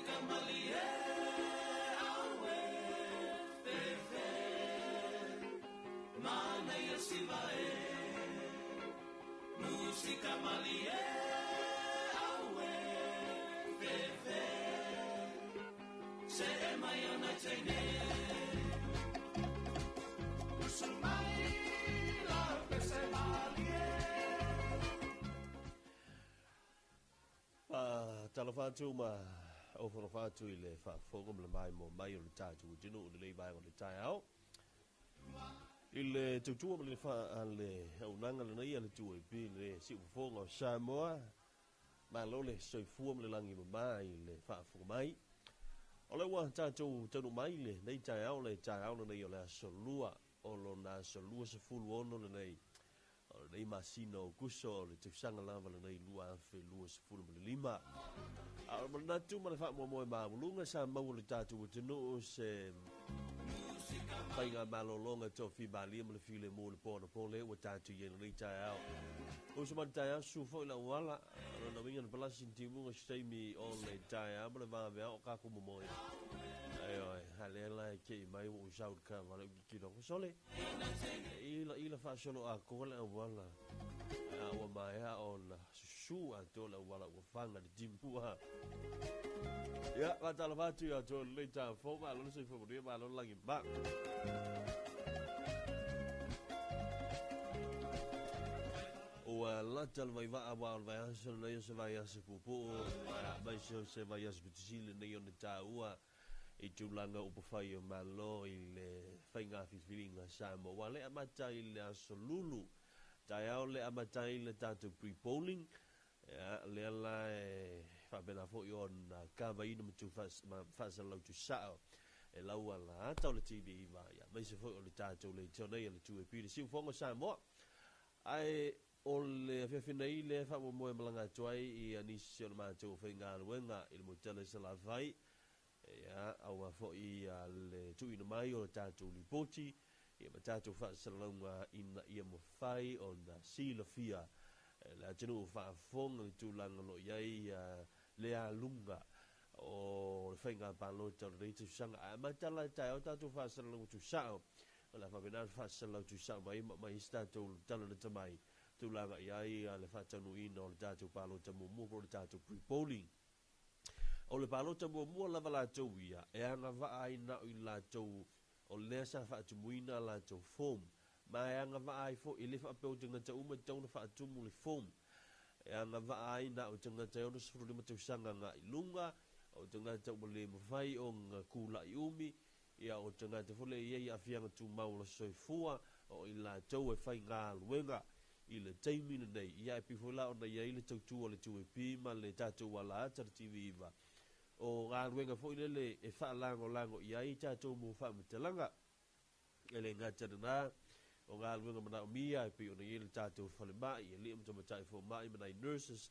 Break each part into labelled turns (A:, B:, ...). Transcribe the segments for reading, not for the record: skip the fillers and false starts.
A: Musika malie aue fefe Manaia sivae Musika malie aue fefe Se e mai ona teine Usu mai la pese malie.
B: Faatalofa atu ma ofolofa atu i le faafofoga ma le maimoa mai o le tatou atunuu i lenei vaega o le taeao. I le tautua ma le a le auaunaga lenei a le 2AP i le siufofoga o Samoa, malo le soifua ma le lagi mama i le faafofoga mai. O lea ua tatou taunuu mai i lenei taeao, le taeao lenei o le aso Lua, o lona aso 26 lenei O lenei masina o Aokuso o le tausaga lava lenei 2025. A o le manatu ma le faamoemoe maualuga sa maua le tatou atunuu se faiga malologa toafimalie ma le filemu i le po anapo lea ua tatou i ai lenei taeao. Uso mai le taeao, susu foi le auala, lona uiga na palasi ni timuga se taimi o le taeao ma le vaveao o kakou momoe. Ioe, a lea la e kei mai ua ou sau i le taavale ou tilotilo atu, sole! Ila ila faasolo atoa le auala a ua maea ona susu atoa le auala ua faga le timua. Ia, faatalofa atu ia te oe lenei taeao fou, malo le soifua manuia, malo le lagi ma. Ua lata le vaivaa aua o le vaiaso lenei o se vaiaso puupuu, aemaise o se vaiaso pito sili lenei ona taua i tulaga upufai o Malo i le faiga filifiliga Samoa. Ua le amata i le aso Lulu, taeao le amata ai le tatou pre-polling, ia, lea la e faapena foi ona kavaina ma faasalalau tusao e lau ala ata o le TV9, ia, aemaise foi o le tatou leitio nei a le 2AP, le Siufogo o Samoa. Ae o le afiafi nei lea e faamoemoe malaga atu ai i nisi o le matou faigaluega i le motele i Salafai, Ia, aua foi le tuuina mai o le tatou lipoti ia ma tatou faasalalauga ina ia mafai ona silafia e le atunuu faafofoga le tulaga o lo o i ai le aluga o le faiga palota o lenei tausaga. Ae amata la i taeao tatou faasalalauga tusao, o le a faapena ona faasalalau tusao mai ma aumai ai se tatou tala lata mai tulaga i ai le faataunuuina o le tatou palota muamua po o le tatou pre-polling. O le palota muamua lava latou ia e agavaa ai na o i latou o lea sa faatumuina a latou form. Ma e agavaa ai foi, e le faapea o tagata uma e tatau ona faatumu le form. E agavaa ai na o tagata e 65 tausaga agai i luga, o tagata ua le mafai ona kula'i umi, ia o tagata foi lea e i ai aafiaga tumau o le soifua, o i latou e faigaluega I le taimi lenei, ia e pei foi la ona i ai le tautua a le 2AP ma le tatou alaata le TV9, o galuega foi lele e faalagolago i ai tatou mo faamatalaga. E le gata lena, o galuega manaomia e pei ona i ai le tatou falemai, alii ma tamaitai fomai ma nai nurses,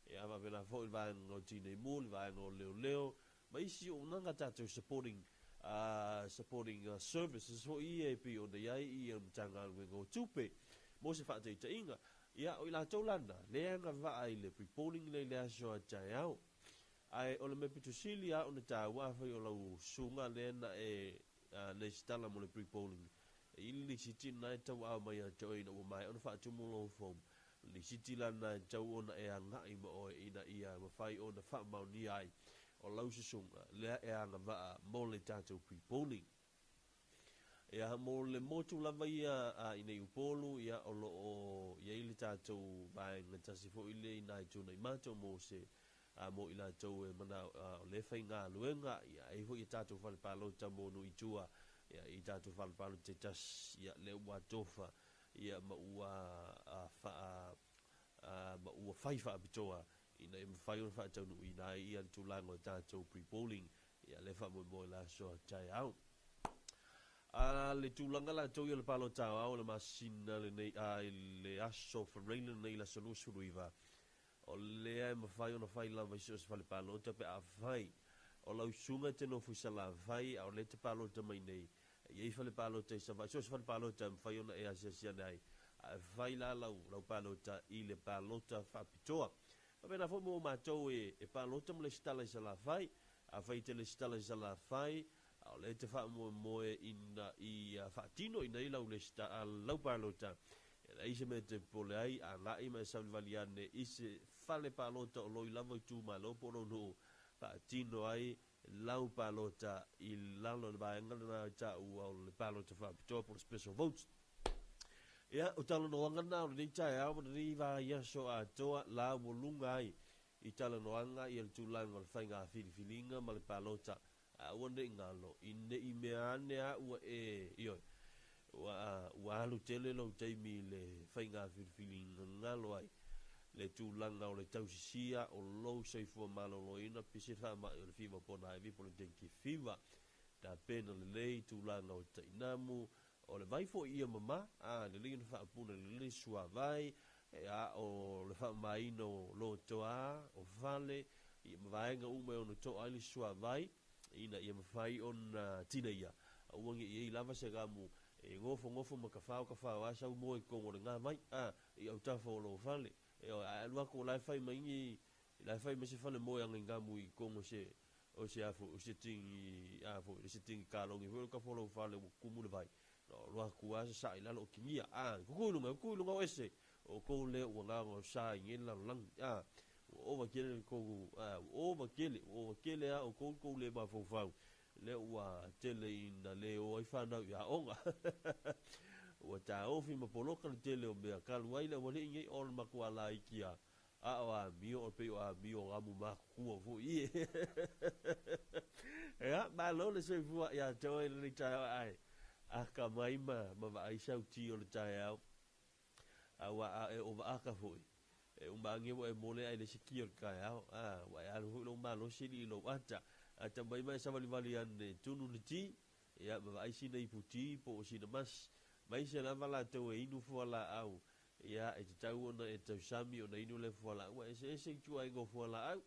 B: ia faapena foi le vaega o tinei mu, le vaega o leoleo, ma isi auaunaga tatou supporting supporting services foi ia e pei ona i ai ia Matagaluega o Tupe. Mo se faataitaiga, ia o i latou la na, lea e agavaa i le pre-polling lea i le aso a taeao. Ae o le mea pito sili lava ona taua afai o lau susuga lea na e lesitala mo le pre-polling, e i le lisiti lena e tauaao mai ia te oe ina ua maea ona faatumu lou form. O le lisiti la lena e tatau ona e agai ma oe ina ia mafai ona faamaonia ai o lau susuga lea e agavaa mo le tatou pre-polling. Ia, mo le motu lava ia a i nei Upolu, ia, o lo o i ai le tatou vaega tasi foi lea i nai tuna i matou mo se, a, mo i latou e manao, a, o lea e faigaluega, ia, e i ai foi ia tatou fale palota mo nuu i tua, ia, i tatou fale palota taitasi, ia, lea ua tofa, ia, ma ua, a, faa, a, ma ua fai faapitoa ina ia mafai ona faataunuuina ai ia le tulaga o tatou pre-polling, ia lea faamoemoe le aso a taeao. A le tulaga latou ia le palota aoao i le masina lenei, a i le aso Faraile lenei le aso 29, o lea e mafai ona fai lava i so o se fale palota pe afai o lau susuga e te nofo i Salafai a o lea e te palota mai nei, e i ai fale palota i Savaii, so o se fale palota e mafai ona e asiasi ane ai, ae fai la lau, lau palota i le palota faapitoa. Faapena foi mo matou e palota ma lesitala i Salafai, Afai e te lesitala i Salafai, a o lea e te faamoemoe ina ia faatino ina i lau lesita, a lau palota, e leai se mea e te popole ai, agai ma e savalivali ane i se fale palota o lou lava itumalo po o lou nuu, faatino ai lau palota i lalo o le vaega lena e taua o le palota faapitoa po o le special votes. Ia, o talanoaga na o lenei taeao ma lenei vaiaso atoa laualuga ai i talanoaga ia le tulaga o le faiga filifiliga ma le palota. A aua ne i galo, i ne i mea ane a ua e, ioe, ua, ua alu tele lou taimi i le faiga filifiliga galo ai le tulaga o le tausisia o lou soifua maloloina, pisi le faamai o le fiva pona aivi po o le dengue fever. Tapena lelei tulaga o tainamu, o le vai foi ia mama, a lelei ona faapuna lelei suavai, a o le faamamaina o lotoa, o fale, ia ma vaega uma e ono toa ai le suavai, ina ia mafai ona tineia. Aua ne i i ai lava se gamu e gofogofo ma kafao kafao a sau moe i totonu o le gavai, a, i autafa o lou fale. E oe, a e alu atu o la e fai mai ni, la e fai mai se fale moe aga i gamu i totonu o se, o se a foi, o se tini, a foi, o se tini kaloni foi o le tafa o lou fale ua tumu le vai. Na alu atu lava sasaa i lalo o tinia, a, kukui i luga, kukui i luga o ese, o outou lea ua gaogaosa i nei lalolagi, a, ua ova tele le tou, a, ua ova tele, ua ova tele lava outou le tou le mafaufau, lea ua tele ina le o ai fanau i aoga. Ua taofi ma poloka le tele o mea talu ai le aualii nei o le matua laiti lava, a o amio e pei o amio gamu matutua foi ie. Ia, malo le soifua ia te oe i lenei taeao ae akamai ma, ma vaai sau ti o le taeao. Aua a e ovaaka foi, e uma ane ua e mole ae le isi ti o le taeao. A, ua e alu foi lou malosi i lou ata. Ata mai ma e savalivali ane tunu le ti, ia ma vaai sina ipu ti po o sina masi. Mai se lava latou e inu fualaau Ia, e tatau ona e tausami ona inu lea fualaau, ua eseese ituaiga o fualaau.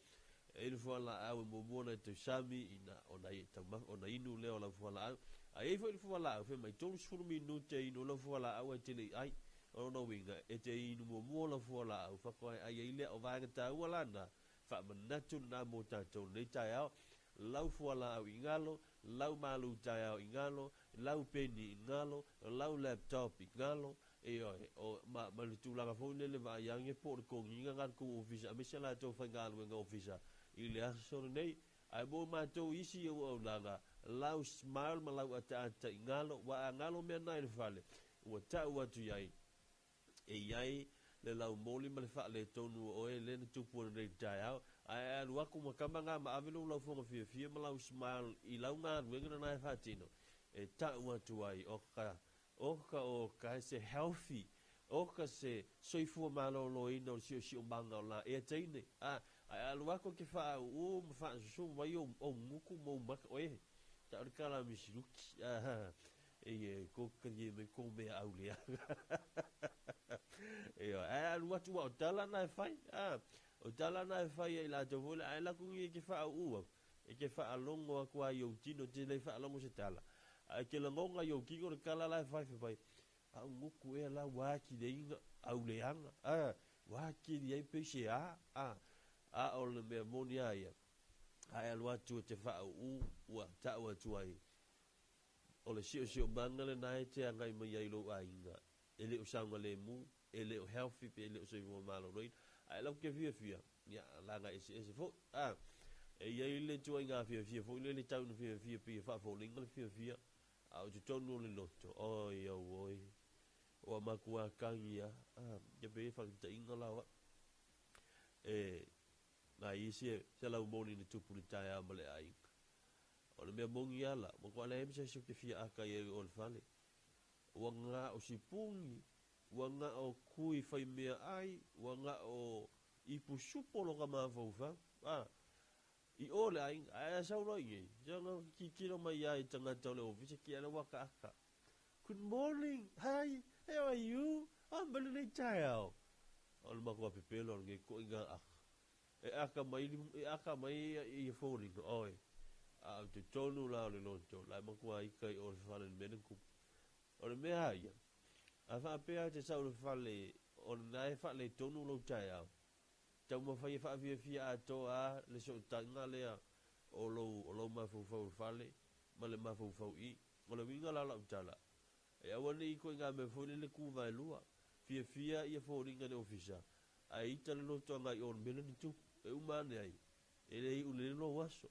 B: E inu fualaau e muamua ona e tausami ina ona taumafa, ona inu lea o lau fualaau. A i ai foi le fualaau, fai mai 30 minute e inu lau fualaau ae te le i ai. O lona uiga, e te inu muamua lau fualaau faatoa e ai ai lea. O vaega taua la na, faamanatu lena mo tatou lenei taeao, lau fualaau i galo, lau malu taeao i galo, lau peni i galo, lau laptop i galo, Ioe, o, ma, ma le tulaga foi lele vaai ane po o le togiga lena a le tou ofisa aemaise a latou faigaluega ofisa i le aso lenei. Ae mo matou isi auaunaga, lau smile ma lau ataata i galo, ua a galo mea na i le fale, ua tau atu i ai, e i ai le laumoli ma le faaletonu o oe lea na tupu ananei i le taeao, ae a alu atu ma tama na ma ave lou laufoga fiafia ma lau smile i lau galuega lena e faatino, e tau atu ai, o ka Oka o ka se healthy, oka se soifua maloloina o le siosiomaga o la ea teine, a, ae alu aku ke faauu ma faasusu mai ou, ou gutu ma ou maka, oe, tau le kala misiluki, a, e e ko kalie mai kou mea au leaga. Ioe, ae alu atu ua o tala na e fai, a, o tala na e fai ai latou foi le, ae laku ni e ke faauu aku, E ke faalogo aku a i ou tino, te le faalogo se tala. Ae ke lagona i ou kino le tala la e fai fai, Au nguku ea la ua akili ai ina au leaga, a, ua akili ai pei se a, a, a o le mea moni a ia, a e alu atu e te faauu, ua tau atu ai, o le siosiomaga lena e te agai mai ai i lou aiga, e le o saogalemu, e le o healthy pe e le o soifua maloloina. Ae lau ke fiafia, ia, laga eseese foi, a, e i ai le ituaiga fiafia foi lele tau ina fiafia pei e faafoliga le fiafia, a o totonu o le loto, oi auoi, ua matua tagi a, a, ia pei e faataitaiga la o au. E, nai isi e 100 moni na tupu i le taeao ma le aiga. O le mea moni lava la, ua matua leai ma se isi ou te fia aka i ai o le fale. Ua na o sipuni, ua na o kui fai mea ai, ua na o ipu supo lona mafaufau. A, i o le aiga, ae a sau loa i inei, ia na tilotilo mai lava i tagata o le ofisa, ki ala ua akaaka. Good morning, hi, how are you? A, ma lenei taeao. O le matua pepelo o lenei toʻiga aka. E aka mai, e aka mai ia foliga, oi. A o totonu la o le loto, la e matua ika i o le fale le mea na tupu. O le mea a ia, a faapea e te sau i le fale o lena e faaletonu lou taeao, taumafai e faafiafia atoa le sootaiga lea O lou, o lou mafaufau i le fale, ma le mafaufau i i. O le uiga la o lau tala, e aua ne i ituaiga mea foi lele tu vaelua, fiafia ia foliga i le ofisa, ae ita le loto agai i o i le mea lea na tupu. E uma ane ai, e le iu lelei lou aso.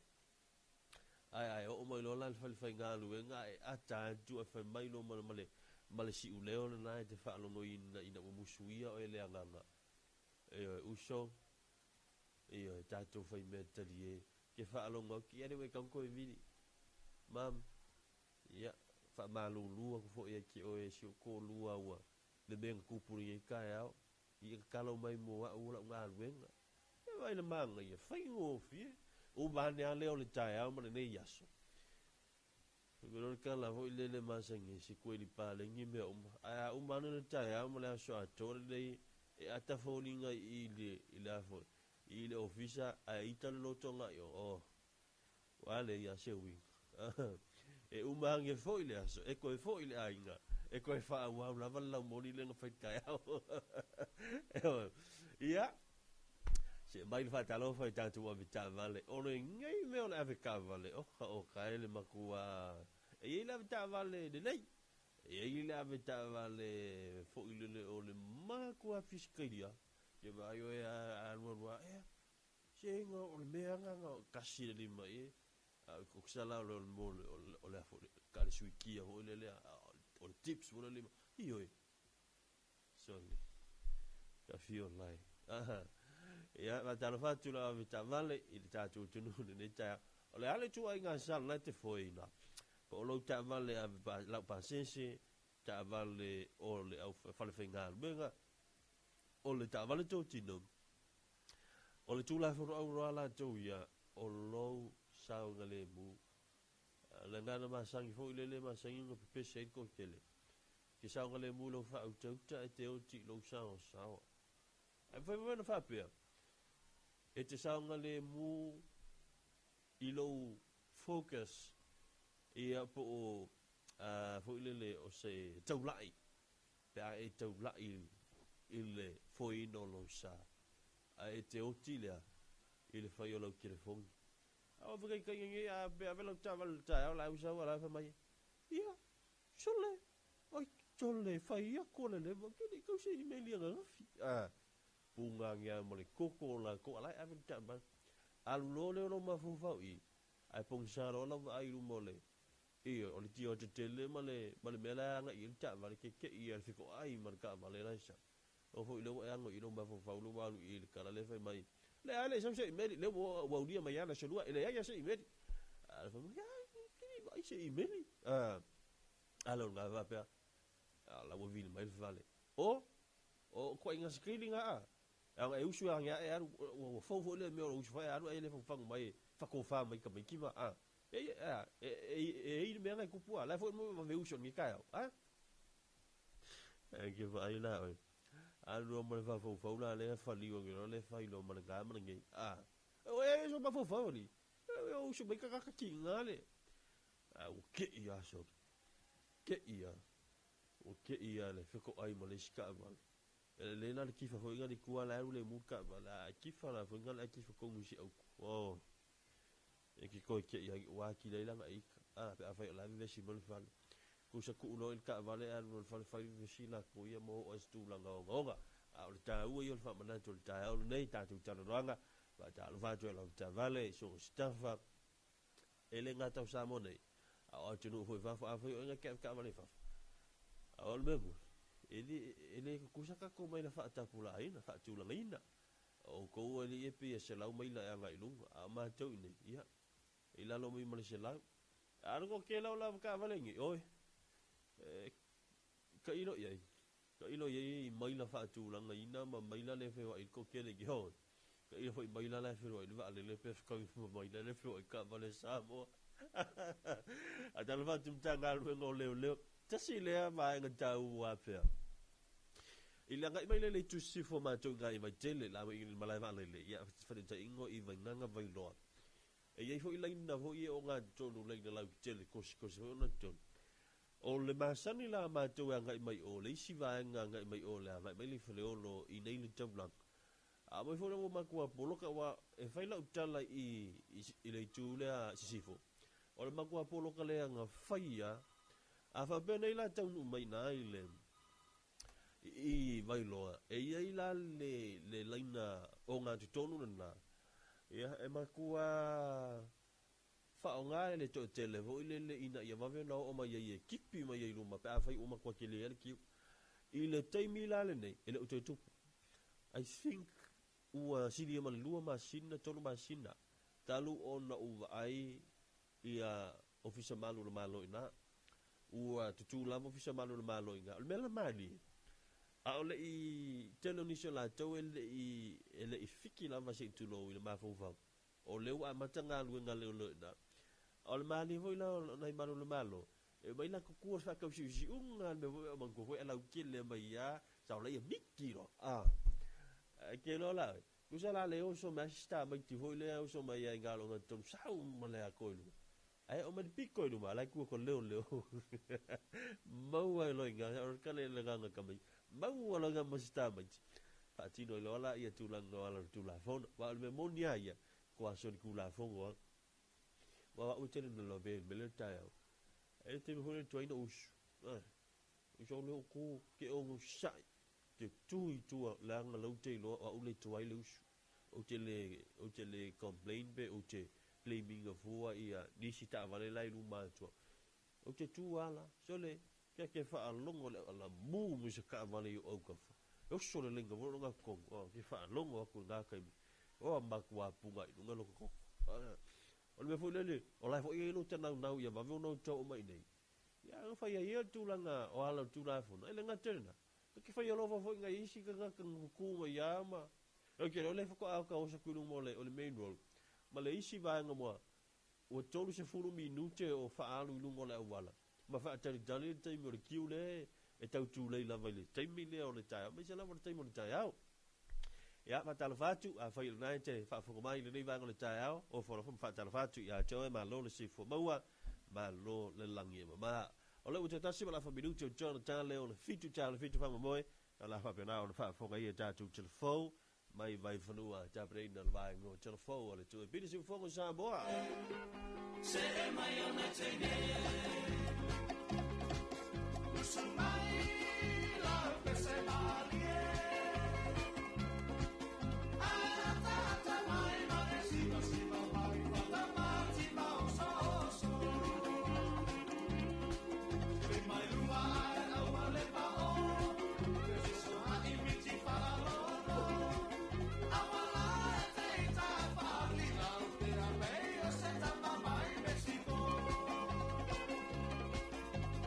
B: Ae a e oo mai loa la i le falefaigaluega ae ata atu ae fai mai loa ma le, ma le, ma le siuleo lena e te faalogoina ina ua musuia oe e le agaga. Ioe, uso, Ioe, tatou faimea talie, ke faalogo atu, ia le ua e tau toe vili. Mum, ia, faamalulu atu foi ia te oe e si ou toalua ua le mea na tupu i lenei taeao, ia tatalo mai mo au o lau galuega. E vaai le manaia, faigofie. Uma ane lava lea o le taeao ma lenei aso. Fai mai loa le tala foi lele masani e se kueli paleni mea uma. Ae a uma ane le taeao ma le aso atoa lenei e ata foliga i i i le a foi i le ofisa ae ita le loto agai o oh ua leai a se uiga. E uma ane foi le aso e toe foi i le aiga e toe faaauau lava le laumoli lea na fai i le taeao. Ia, se mai le faatalofa i tatou avetaavale. O lenei mea o le avetaavale, oka oka e le matua. E i ai le avetaavale lelei, e i ai le avetaavale foi lele o le matua fisikailia. Ke vaai oe a alu alu a, ea, se ina o le mea na tasi le lima i e. A o ke sala o le mo o le a foi ka le suikia foi lele o le tips foi le lima. Ioe, Soli. Ka fio lai. Aha. Ia, faatalofa atu lau avetaavale i le tatou atunuu i lenei taeao. O le a le ituaiga sala la e te foeina? Po o lou taavale ave pa, lau pasese, taavale o le au falefaigaluega, o le taavale totino, o le Tulafono auroa latou ia, o lou saogalemu. Le agaga masani foi lele masani ona pepese ai le toatele. Ke saogalemu i lou faautauta e te oti i lou saosaoa. Ae mafai foi ona faapea, e te saogalemu i lou focus ia po o foi lele o se taulai pe a e taulai i le foeina o lou sa, ae e te oti lea i le fai o lau telefoni. A o fekaitaiga nei a pe ave lau taavale i le taeao la e sau a la e fai mai, ia, sole, oi sole, fai atu o le leva, ke le i tau se email i ananafi. A, puna ane lava ma le koko o latou, a la e ave le taavale. Alu loa lea o lou mafaufau i i, ae pogisa loa lau vaai i luma o le, ioe, o le tio tetele ma le, ma le mea la e agai i ai le taavale, keke'i lava i le fetoai ma le taavale la e sau. Oo foi lea ua e ano i lou mafaufau lea ua alu i i le tala lea fai mai, Leai, e le i sau se imeli, lea ua ua aulia mai lava le aso lua, e leai lava se imeli. A fai mai, Ai, ke le i vaai se imeli. A, a lea o lena faapea, a la ua vili mai le fale. O, o ituaiga screening a, a. Leaga e usu ane ae alu, ua fou foi lea mea o le usu fai alu ae le fagufagu mai e fatofa mai tamaiti ma, a. E, a, e, e, e i le mea na e tupu a, la e foi mo vave usu o lenei taeao, a. Ae ke vaai la oe. Alu loa ma le fafaufau la lea faliu ane loa le fai loa ma le ga ma le gei. A, o e so mafaufau ali. E o usu mai tagata tiga le. A ua kei a sole. Kei a. Ua kei a le fetoai ma le isi taavale. E lelei la le kifa foi nga le tua la alu le mu le taavale. A kifa la foi nga le kifa tonu i si autu. Oh. E ke toe kei ai ua atili ai lana ika. A, pe afai o la e vevesi mai le fale. Tusa tuu loa i le taavale ae alu loa i le fale fai vevesi latou ia ma oo ai se tulaga ogaoga. A o le taua ia o le faamanatu o le taeao lenei, tatou talanoaga, faatalofa atu e lau taavale i so o se tafa, e le gata o Samoa nei, a o atunuu foi i fafo. Afai o oe na te ave taavale i fafo, a o le mea moni, e le, e le tutusa tatou maila faatapulaaina, faatulagaina. O outou alii e pei e 100 maila e agai i luga, a o matou i inei, ia, e i lalo mai ma le 100. A alu koa kēlā o lava taavale nei, oi, e tailo i ai, tailo i ai i maila faatulagaina ma maila le feoai i le toatele i oi, tailo foi i maila la e feoai i le vaalele pe fetaui ma maila le feoai i taavale a Samoa. A talofa atu i Matagaluega o Leoleo, tasi lea vaega taua afea. I le agai mai lea i le itu sisifo o matou i ina i Vaitele, la i le malae vaalele, ia faataitaiga i Vaigaga Vailoa. E i ai foi laina foi e ogatotonu, laina lautetele, kosikosi foi ogatotonu. O le masani la a matou e agai mai o, le isi vaega agai mai o le agai mai le i Faleolo i nei le taulaga. A mai foi lea ua matua poloka aua e fai lau tala i i le itu lea sisifo, o le matua poloka lea na faia a faapea nei la taunuu mai ina i le i Vailoa, e i ai la le le laina ogatotonu lena, ia e matua faaaoga e le toatele foi lele ina ia vave ona oo mai ai e kipi mai ai i luma pe afai ua matua tele ai le kiu. I le taimi la lenei, e le o toe tupu. I think ua silia ma le lua masina, tolu masina talu ona ou vaai ia Ofisa Malu o le Malo i ina. Ua tutū lava Ofisa Malu o le Malo i ina. O le mea la malie, a o le i tele o nisi o latou e le i e le i fiki lava se i tulou i le mafaufau, o lea ua amata galuega a leoleo i ina. O le malie foi la o nai Malu o le Malo, e omai latou tua i le faatausiusiuga le mea foi lea, manatua foi alautele mai lava, sao laia miti loa, a. Ae te iloa la oe, tusa la le oso mai lava si tamaiti foi lea oso mai lava i ina i le ogatotonu, sau ma le atoa i luma. Ae oo mai le pito i luma, la e tu atu leoleo. Maua ai loa i ina, o le tala i le agaga tamaiti, maua loa i ina ma si tamaiti. Faatino ai loa la ia tulaga o ala o le Tulafono. Aua o le mea moni lava ia, matua solitulafono lava. Aua o au e tele ina lavea i le mea lea i le taeao. E i ai le taimi foi lea na tuai ona usu, usu au lea ou tu, te onosai, te tu i tua leaga la ou te iloa o au le tuai le usu. Ou te le, ou te le complain pe ou te blame ina fua ia nisi taavale la i luma atu au. Ou te tu lava la, sole, kia ke faalogo le auala mu mai se taavale i ou autafa. E oso le laina foi lea o lona totonu, oh, ke faalogo atu i lena taimi, oh, matua puna i luga lota toto. O le mea foi lele, o la e foi e i ai lota naunau ia vave ona ou tau mai i inei. Ia, na fai ai ia le tulaga o ala o le Tulafono, e le gata i lena, na te fai alofa foi i nai isi tagata na tutu mai lava ma, ou te iloa o lea faatoa otaosa atu i luma o le, o le main road, ma le isi vaega mua, ua 30 minute o faaalu i luga o le auala, ma faatalitali le taimi o le queue lea e tau tulei lava i le taimi lea o le taeao, aemaise lava o le taimi o le taeao. Ia, faatalofa atu, afai o lena e te faafofoga mai i lenei vaega o le taeao, ofo alofa ma faatalofa atu ia te oe, malo le soifua maua, malo le lagi e mama. O lea ua toe tasi ma le afa minute o Jonathan lea o le 7 taeao le 7 faamoemoe, o le a faapena ona faafofoga ia tatou telefou mai Vaifanua, tapenaina le vaega o telefou a le Tui Pili Siufogo Samoa.
A: Se mai ona teine Usu mai la pese malie Ata mai ma e siva siva mai Fata mati ma oso oso Pe mai lua ai aua le pa o Pe fiso a imiti whalalono Aua la e te ita whali Lau te a mei o se tama mai Mexico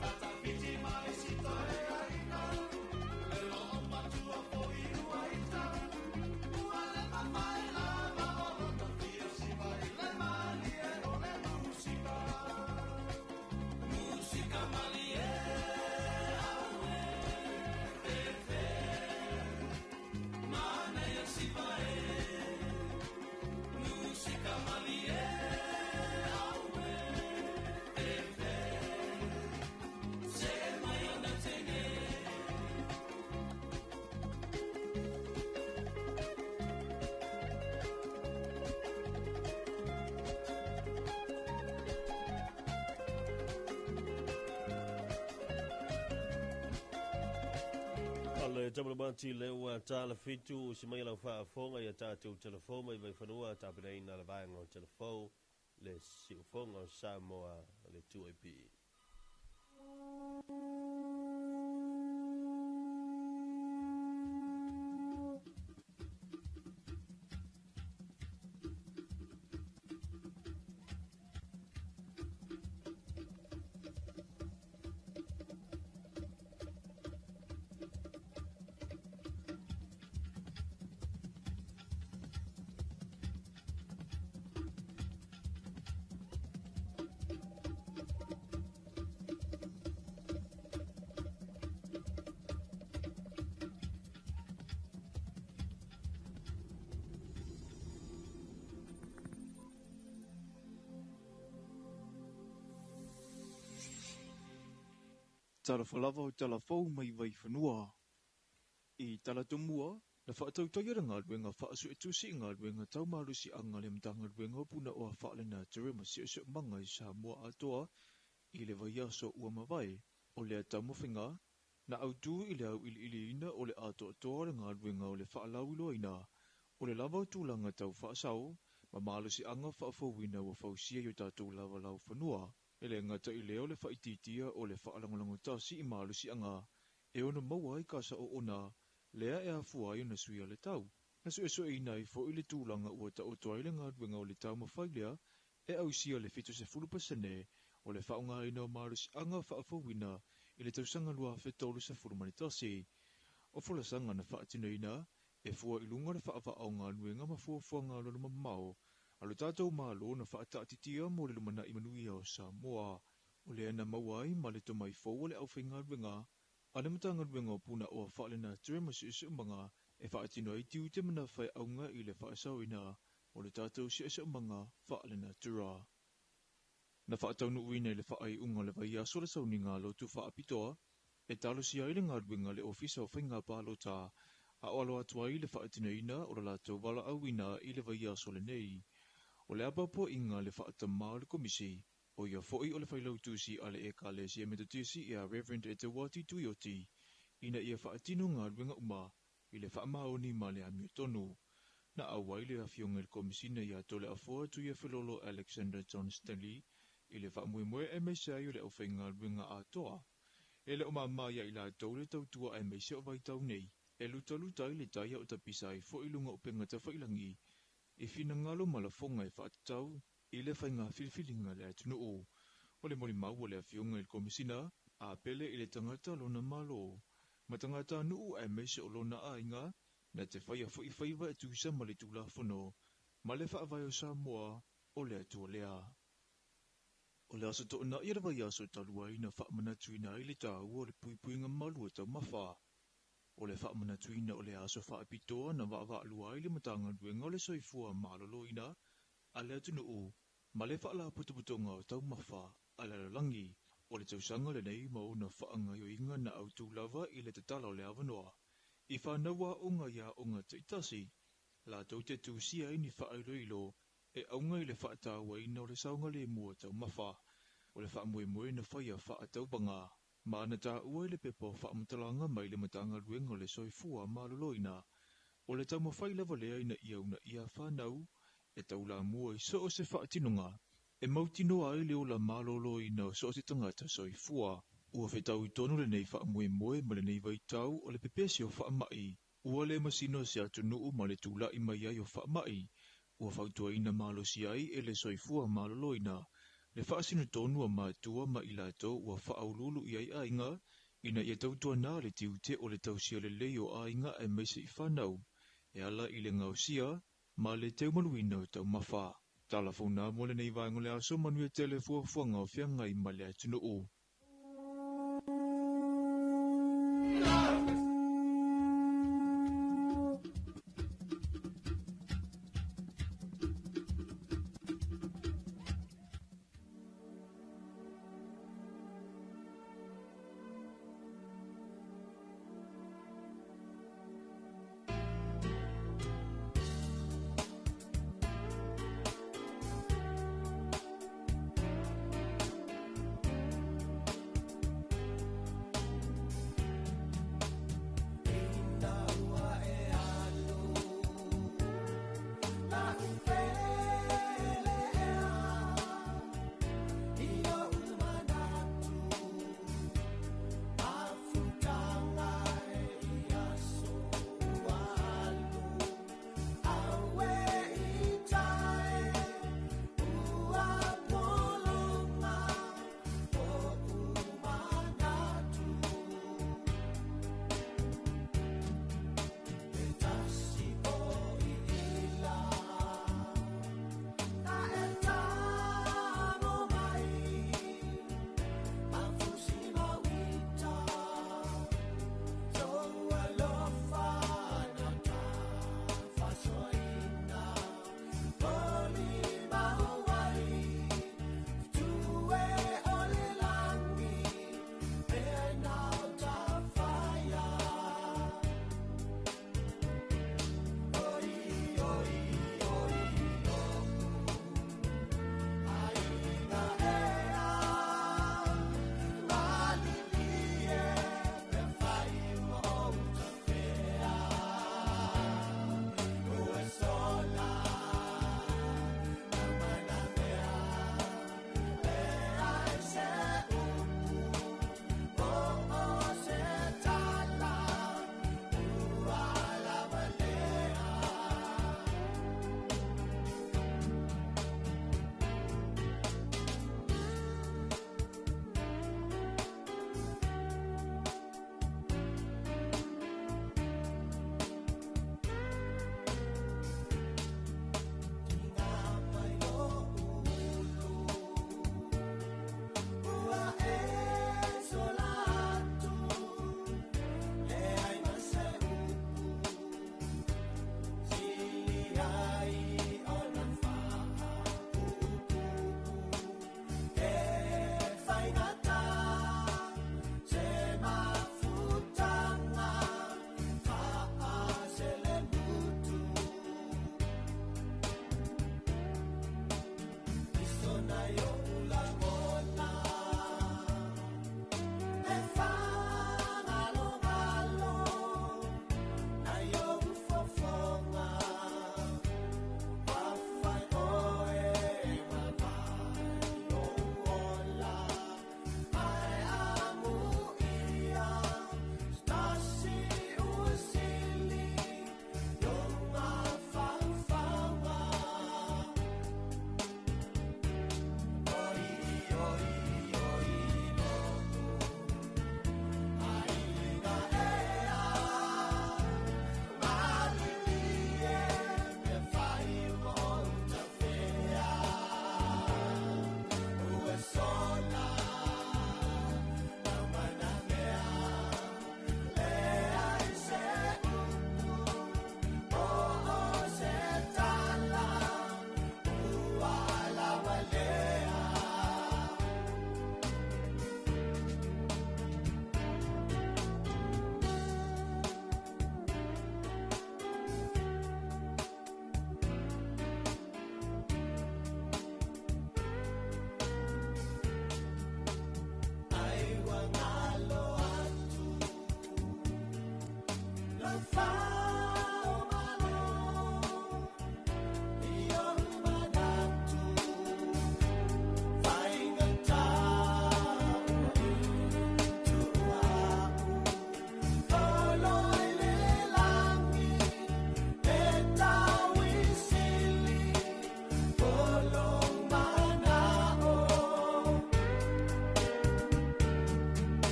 A: Tata whiti mai si toe aina Le loo matua foi ua ita Ua le mamae lava o lota fia siva i le malie o le musika Musika malie aue fefe Manaia siva e Musika malie aue fefe Se mai ona teine.
B: O le tamalabati le ua tala fitu si mai lau faafofoga ia tatou telefou mai Vaifanua tapenaina le vaega o telefou le siufofoga o Samoa le 2AP.
C: Talofa lava o tala fou mai Vaifanua. I Talatomua, Na fa'atautaia le galuega fa'asu'etusi i galuega tau malosi'aga a le Matagaluega o Punaoa Fa'alenatura ma Siosiomaga i Samoa atoa i le vaiaso ua mavae. O lea taumafaiga na autū i le au'ili'iliina o le atoatoa o le galuega o le fa'alauiloaina o le lava o tulaga tau fa'asao ma malosi'aga fa'afouina ua fausia i o tatou lava laufanua. E lē gata i lea o le fa'aitiitia o le fa'alagolagotasi i malosi'aga e ono maua ai kasa oona lea e afua ai ona suia le tau. Na su'esu'eina ai fo'i le tulaga ua ta'oto ai le galuega o le taumafai lea e ausia le 70% o le fa'aaogāina o malosi'aga fa'afouina i le tausaga 2031. O folasaga na fa'atinoina e fua i luga o le fa'ava'a o galuega ma fuafuaga alualumamao a lo tatou Mālō na fa'ata'atitia mo le lumana'i manuia o Samoa. O lea na maua ai ma le tomai fou o le aufaigaluega a le Matagaluega o Punaoa Faalenatura ma Siosiomaga e fa'atino ai tiute ma fae'auga i le fa'asaoina o le tatou siosiomaga fa'alenatura. Na fa'ataunu'uina i le fa'ai'uga o le vaiaso le sauniga a lotu fa'apitoa e talosia ai le galuega a le Ofisa o Faiga Palota a o alo atu ai le fa'atinoina o lo latou vala'auina i le vaiaso lenei. O le apapo'iga a le fa'atamā o le Komisi, ʻo ia fo'i o le failautusi a le Ekalesia Metotisi ia Reverend Eteuati Tuioti, ina ia fa'atino galuega uma i le fa'amaoni ma le amiotonu. Na auai le afioga i le Komisina ia Toleafoa Tuiafelolo Alexander John Stanley i le fa'amoemoe aemaise ai o le aufaigaluega atoa. E le o māmā iā i latou le tautua aemaise o vaitau nei e lutaluta ai le tai a o tapisa ai fo'i luga o upega tafa'ilagi i finagalo ma lafoga e fa'atatau i le faiga filifiliga a le atunu'u. O le molimau a le afioga i le Komisina, a pele i le tagata lona Malo ma tagatanu'u aemaise o lona aiga na te faia fo'i faiva e tusa ma le Tulafono ma le Faavae o Samoa o le Atua lea. O le aso to'ana'i o le vaiaso talu ai na fa'amanatuina ai le tāua o le puipuiga malu o taumafa. O le fa'amanatuina o le aso fa'apitoa na va'ava'alua ai le Matagaluega o le Soifua Maloloina a le atunu'u ma le Fa'alapotopotoga o Taumafa a le Lalolagi o le tausaga lenei ma ona fa'agaoioiga na autū lava i le tatala o le avanoa i fanau aoga i aoga ta'itasi latou te tusia ai ni fa'ailoilo e auga i le fa'atāuaina o le saogalēmū o taumafa. O le fa'amoemoe na faia fa'atauvaga ma na tāua i le pepa o fa'amatalaga mai le Matagaluega o le Soifua Maloloina o le taumafai lava lea ina ia uunaia fanau e taulamua i so o se fa'atinoga e mautinoa ai le ola malōlōina o so o se tagata soifua. Ua fetaui tonu lenei fa'amoemoe ma lenei vaitau o le pepesi o fa'ama'i ua le masino se atunu'u ma le tula'i mai ai o fa'ama'i ua fautuaina malosi ai e le Soifua Maloloina le fa'asinotonu a matua ma i latou ua fa'auluulu i ai aiga ina ia tautuanā le tiute o le tausia lelei o aiga aemaise i fanau e ala i le gaosia ma le teumaluina o taumafa. Tala founa mo lenei vaega o le aso manuia tele fuafuaga o feagai ma le atunu'u.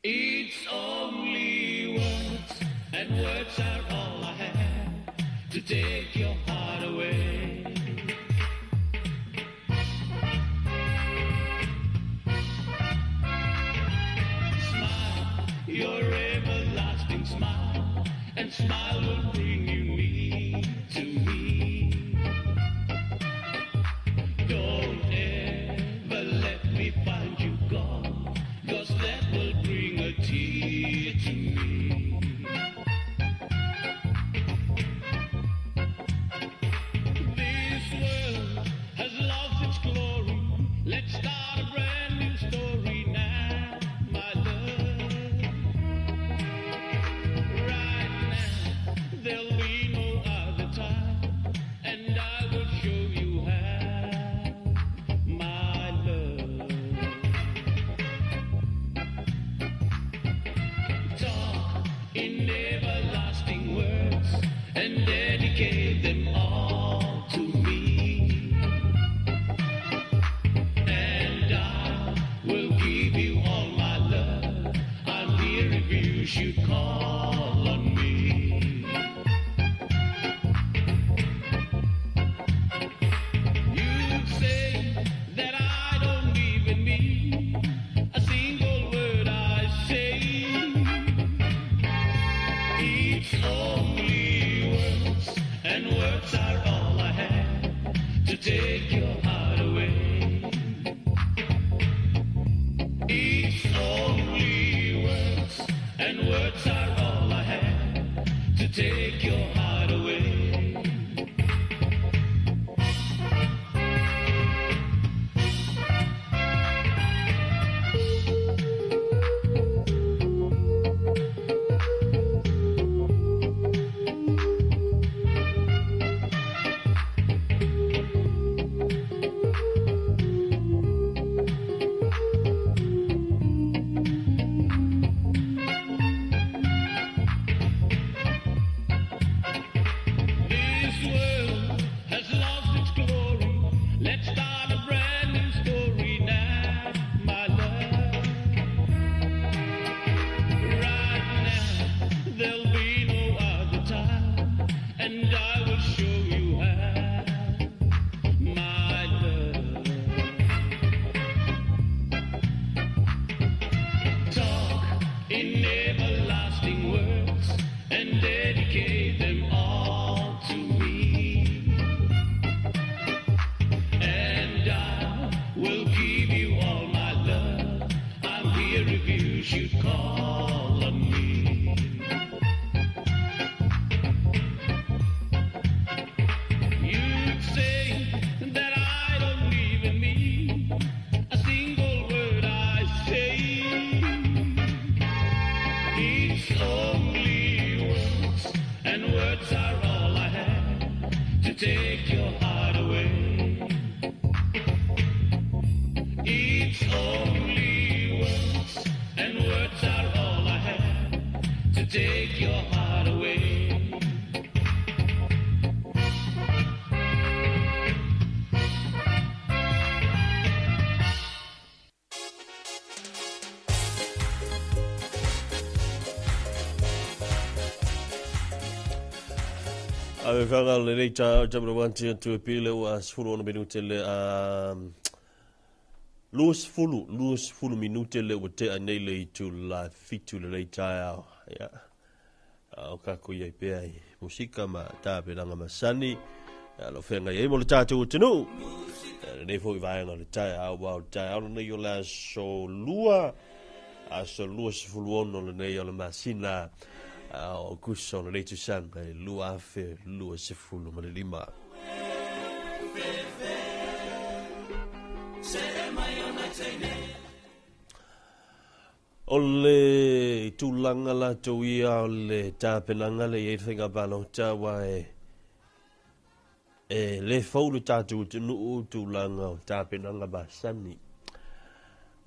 A: It's only words, and words are all I have to take your heart away. Smile, your everlasting smile, and smile will bring you near to me. Don't ever let me find you gone, 'cause that will bring a tear to me. This world has lost its glory. Let's start a brand new story now, my love. Right now, there'll be no other time, and I will show you how, my love. Talk in everlasting words and dedicate them all to me. And I will give you all my love. I'm here if you should call on me. You'd say that I don't even mean a single word I say. It's only words, and words are all I have to take your heart away. It's only words, and words are all I have to take your heart away. This world has lost its glory. Let's start a brand new story now, my love. Right now, there'll be no other time, and I will show you how, my love. Talk in everlasting words and dedicate them all to me. And I will give you all my love. I'm here if you should call on me. You'd say that I don't even mean a single word I say. It's only words, and words are all I have to take your heart away. It's only words, and words are all I have to take your heart away.
B: Ave fanga le nei ta ta wanti atu e pile ua 16 minute le a 20 minute le ua tea nei le itu la 7 le nei taeao. Ia. O kako iai pea i musika ma tapenaga masani. Ia lo whenga i mo le tātou atunuu. Lenei foi vaega o le taeao, ua o le taeao lenei o le aso lua, aso 26 lenei o le masina o Aukuso o lenei tausaga e 2025. O le tulaga latou ia o le tapenaga le i ai le faiga palota aua e e le fou le tatou atunuu tulaga o tapenaga masani.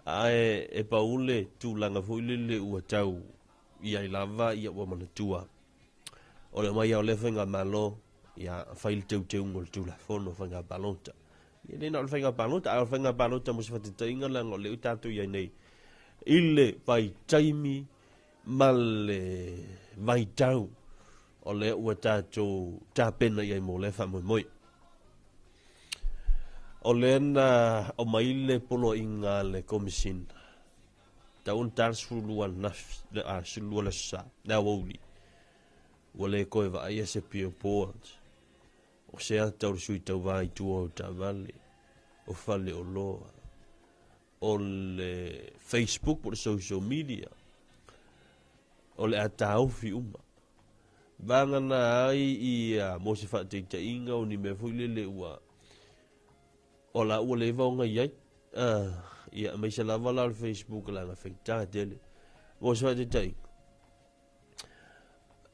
B: Ae e pau le tulaga foi lele ua tau i ai lava ia ua manatua. O le aumai o lea faigamalo, ia fai le teuteuga o le Tulafono o Faiga Palota. Ia le na o le faiga palota, a o le faiga palota mo se faataitaiga leaga o lea ua tatou i ai nei I le vaitaimi ma le vaitau o lea ua tatou tapena i ai mo lea faamoemoe. O lea na aumai le poloaiga a le Komesina, tau ona ta le 12 ananafi, a 12 le Aso Sa, le aoauli, ua le toe vaaia se billboard o se ata o le sui tauva i tua o taavale, o faleoloa, o le Facebook po o le social media, o le a taofi uma. Vagana ai ia mo se faataitaiga o ni mea foi lele ua o la ua leva ona i ai. Ia aemaise lava la o le Facebook leaga faigata tele. Mo se faataitaiga,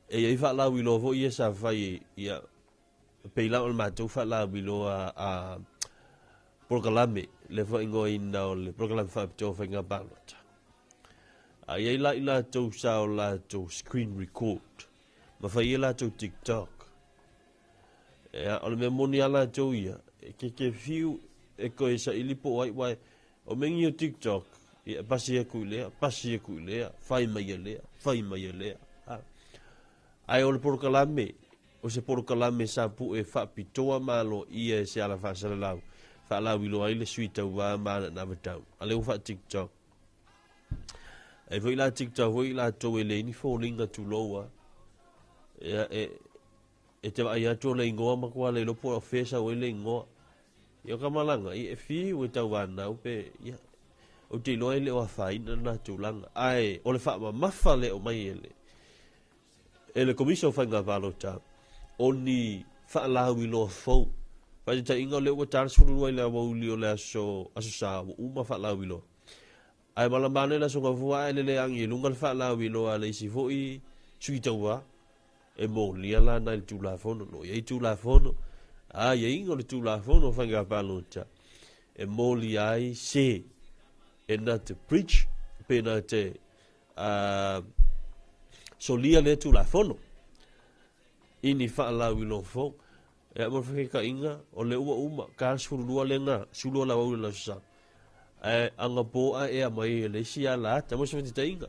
B: e i ai faalauiloa foi ia sa fai ia pei la o le matou faalauiloa a polokalame le faaigoaina o le polokalame faapitoa o faiga palota. A i ai la i latou sa o latou screen record ma fai ai latou TikTok. Ea, o le mea moni a latou ia, e ke ke fiu e koe saili po o ai, uae, o mea ngi o TikTok, ia, pasi aku i lea, pasi aku i lea, fai mai e lea, fai mai e lea. A. Ae o le polokalame, o se polokalame sa pue faapitoa ma aloaia e se ala faasalalau, faalauiloa ai le sui tauva ma ana anavatau. A lea ua faa-TikTok. Ai foi la TikTok foi latou e leai ni foliga tulou a. Ia, e, e te vaai atu o le igoa matua le iloa po o fea sau ai le igoa. Ia o ka malaga, ia e fiu e tauvanau pe, ia, ou te iloa e le o afaina lena tulaga. Ae o le faamamafa lea o mai e le, e le Komisa o Faiga Palota o ni faalauiloa fou. Faataitaiga o lea ua ta le 12 i le aoauli o le aso, Aso Sa, ua uma faalauiloa. Ae malama ane le Aso Gafua ae lele agi i luga le faalauiloa a le isi foi sui tauva. E molia la nai le Tulafono, o lo o i ai Tulafono, a aiaiga o le Tulafono o Faiga Palota e molia ai se e na te breach pe na te solia lea Tulafono i ni faalauiloa fou. Ia mo le faataitaiga, o lea ua uma, ta le 12 lea na sulu o le aoauli o le Aso Sa. Ae agapo ae ea mai e le isi ala ata mo se faataitaiga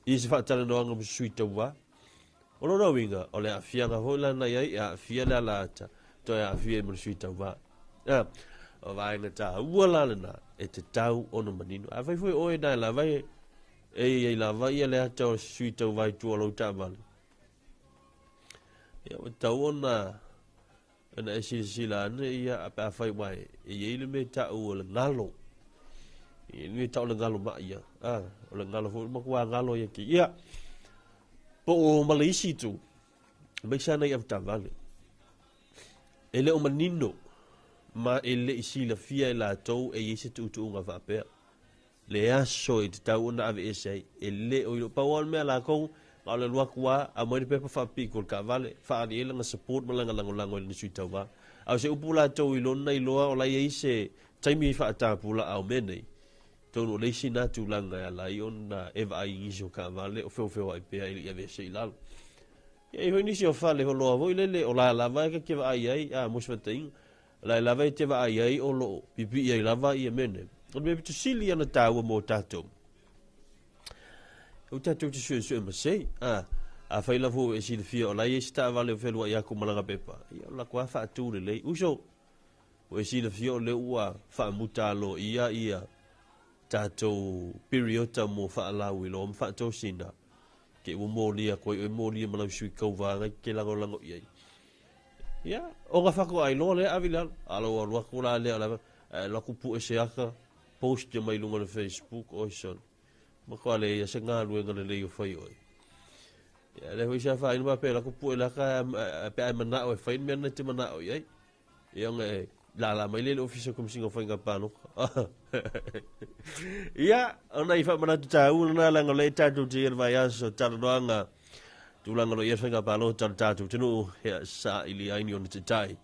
B: i se faatalanoaga ma se sui tauva. O lona uiga, o le aafiaga foi la na i ai, e aafia le ala ata, toe aafia ai ma le sui tauva. Ia, o vaega taua la lena e tatau ona manino. Afai foi o oe na e lava e i ai lava ia le ata o se sui tauva i tua o lou taavale, ia, ua tatau ona ona e silasila ane ia pe afai ua e i ai le mea tau o le galo. E i ai le mea tau o le galo mai ia. Ah, o le galo foi matua galo ia ki. Ia, po o ma le isi itu, aemaise lava nai avetaavale. E le o manino ma e le i silafia e latou e i ai se tuutuuga faapea. Le aso e tatau ona aveese ai, e le o iloa. Pau lava le mea a latou, na o le alu atu lava, aumai le pepa faapipii i le taavale, faaali ai lana support ma lana lagolago i lana sui tauva. A o se upu latou i lona iloa o la e i ai se taimi faatapulaa o mea nei, atonu o le isi lena tulaga e ala ai ona e vaai i nisi o taavale o feofeoai pea e le i aveese i lalo. E i ai foi nisi o fale holoa foi lele o la lava e te vaai ai, a mo se faataitaiga, o la lava e te vaai ai o lo o pipii ai lava ia mea nei. O le mea pito sili ana tāua mō tātou. O tātou te suesue ma sei. A, afai lava foi e silafia o la e i ai se taavale o fealuai aku ma lana pepa, ia o la koa faatū lelei. Uso, ua e silafia o lea ua faamuta aloaia ia tātou piriota mo faalauiloa ma faatosina. Ke ua molia atu ai oe molia ma lau sui tauva ngai ke lagolago i ai. Ia, o ka whako ai loa lea ave i lalo. A lau alu atu la lea o le ae alu atu pue se aka, post ia mai luga o le Facebook, oi son. Matua le ia se galuega lelei o fai oe. Ia, lea foi sa whaina ma pe alu atu pue le aka, pe a e manao e fai le mea na te manao i ai. Ia ona e lala mai lea i le Ofisa o Komesina o Faiga Palota. Ia, ona i faamanatu tāua lena leaga o lea e tatou te i ai le vaiaso talanoaga tulaga o lo o i ai faiga palota a le tatou atunuu, ia saili ai ni ona taitai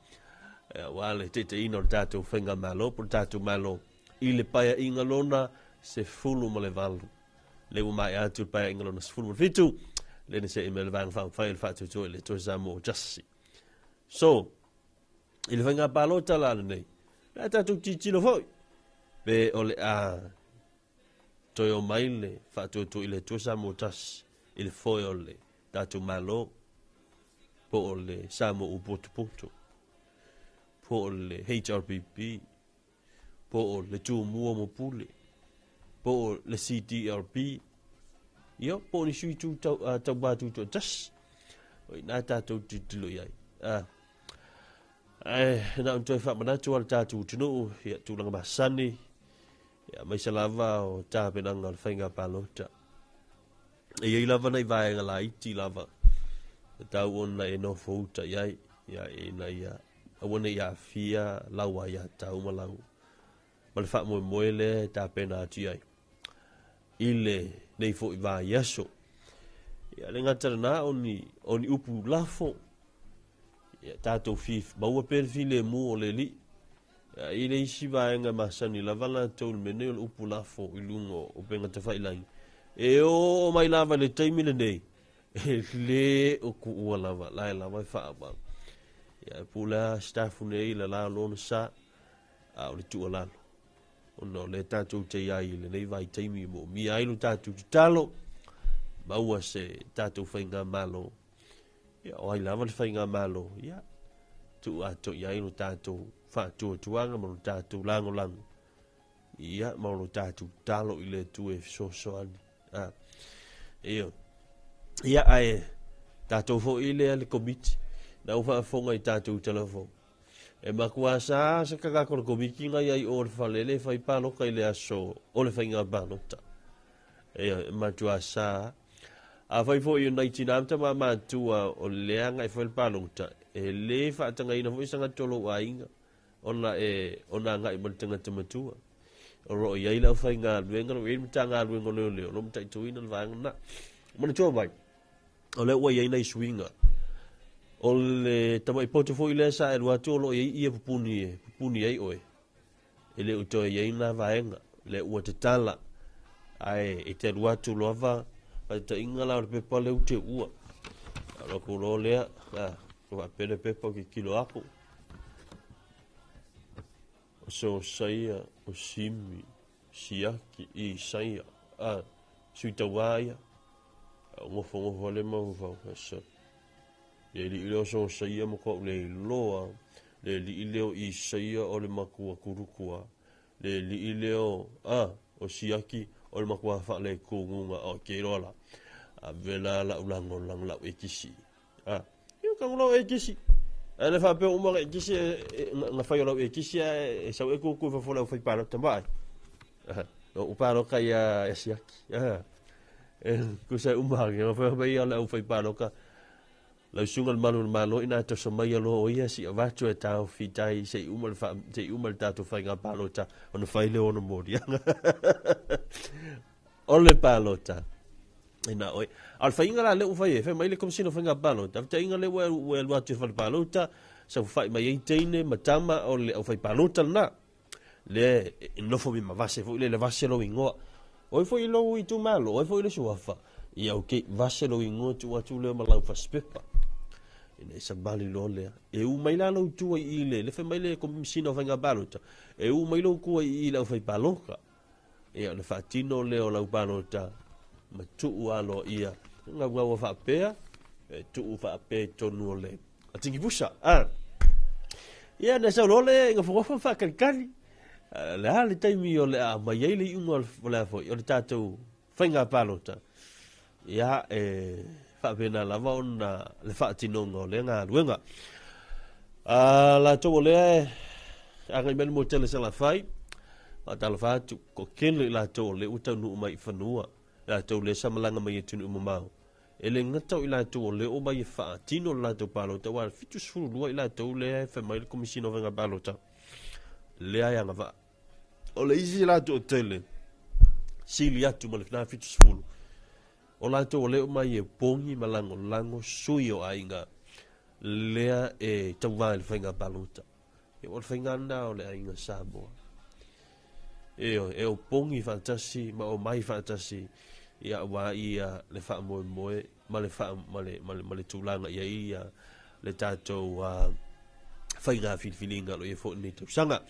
B: aua le taitaiina o le tatou faigamalo po o le tatou Malo i le paeaiga lona 18. Lea ua maea atu le paeaiga lona 17, lea na se'i mai le Vaega Faaupufai o le Faatuatua i le Atua Samoa Justice. So, i le faiga palota la lenei, le a tatou tilotilo foi pe o le a Toe omai le Faatuatua i le Atua Samoa Tasi i le foe o le tatou Malo, po o le Samoa ua potopoto, po o le HRPP, po o le Tumua ma Pule, po o le CDLP, ia, po o ni sui tu tau, uh, tauva tutoatasi. O i ina tatou tilotilo i ai. Ae na ona toe faamanatu lava le tatou atunuu, ia, tulaga masani, ia, aemaise lava o tapenaga o le faiga palota. E i ai lava nai vaega laiti lava e tau ona e nofo uta i ai, ia, ina ia aua ne i aafia lau aiatatau ma lau ma le faamoemoe lea e tapena atu i ai i lenei foi vaiaso. Ia, le gata lena o ni, o ni upu lafo, ia tatou fi, maua pea le filemu o le Alii. Ia, i le isi vaega e masani lava latou i le mea nei o le upu lafo i luga o upega tafailagi, e oo mai lava i le taimi lenei, e le o kuua lava, la e lava e faaauau. Ia, e pule lava Sitafu nei i le la o lona sa, a o le tuualalo, ona o lea tatou te i ai i lenei vaitaimi e moomia ai lo tatou tatalo, maua se tatou faigamalo. Ia, o ai lava le faigamalo, ia, tuu atoa i ai lo tatou faatuatuaga ma lo tatou lagolago, ia, ma lo tatou tatalo i le Atua e fesoasoani. Ah, ia, ia, ae tatou foi lea le komiti, na ua faafofoga i tatou telefoni. E matua sa se tagata o le komiti na i ai o le fale le fai paloka i le aso o le faiga palota. E matua sa. Afai foi o nai tinā ma tamā matutua o lea agai foi le palota, e le faatagaina foi se tagata o lou aiga ona e ona agai ma le tagata matua. O lo o i ai le aufaigaluega, o lo o i ai le Matagaluega o Leoleo, o lo o mataituina le vaega lena. Manatua mai, o lea ua i ai nai suiga. O le tamai poto foi lea sa e alu atu o lo o i ai ie pupuni e pupuni ai oe. E le o toe i ai lena vaega, lea ua tatala, ae e te alu atu lava, faataitaiga la o le pepa lea ou te uua. Alu atu loa lea, a, faapea le pepa ou tilotilo aku, o Sosaia, o Simi, Siaki, Isaia, a, sui tauā ia. A o nofonofo lea mafaufau, asa. Le alii lea o Sosaia matuaʻu le iloa, le alii lea o Isaia o le matua kulukua, le alii lea o, a, o Siaki o le matua faaletunuga, o ke iloa la. Ave la lau lagolago lau ekisi. A, ia ka lau ekisi. Ae le faapea uma na ekisi na fai o lau ekisi ae e sau e kuku i fafo lau fai palota ma ai. O palota ia e Siaki. E kusa uma ke na fai mai ia lau fai palota. Lau susuga i le Malu o le Malo ina toso mai aloa o ia si avatu e taofi tai se i uma le fa, se i uma le tatou faiga palota ona fai lea o ona moliaga. O le palota ina oe. A o le faiga la lea ua fai ai, fai mai le Komesina o Faiga Palota, faafetaiga lea ua ua alu atu i fale palota, saofafai mai ai teine ma tama o le aufai palota lena. Lea e nofo mai ma vase foi lele, vase lou igoa. Oi foi i lou itumalo, oi foi le suafa. Ia ok, vase lou igoa tuu atu lea ma lau fasipepa. Ina e savali loa lea. E u mai la lou tua i i le, le fai mai le Komesina o Faiga Palota, e u mai lou tua i i le aufai palota. Ia o le faatino lea o lau palota ma tuu aloaia. Gaugau faapea, e tuu faapea i totonu o le Tingipusa. Ah. Ia, na sau loa le nofonofo ma faakalikali. Le a le taimi o le a aumai ai le iuga o le a foi, o le tatou faiga palota. Ia, e faapena lava ona le faatinoga o lea galuega. A latou o lea e agai mai le motele Salafai, faatalofa atu, toatele i latou o lea ua taunuu mai i fanua, latou lea sa malaga mai i atunuu mamao. E le gata o i latou o lea ua omai e faatino le latou palota, aua e 72 i latou lea e fai mai le Komesina o Faiga Palota, lea e agavaa. O le isi la toatele, sili atu ma le 70, o latou o lea e omai e pogi ma lagolago sui o aiga lea e tauva i le faiga palota. E o le faiga lena o le aiga Samoa. E, e opogi faatasi ma omai faatasi ia aua ia le faamoemoe ma le, faa, ma le, ma le, ma le tulaga i ai ia le tatou faiga filifiliga o lo o i ai foi lenei tausaga.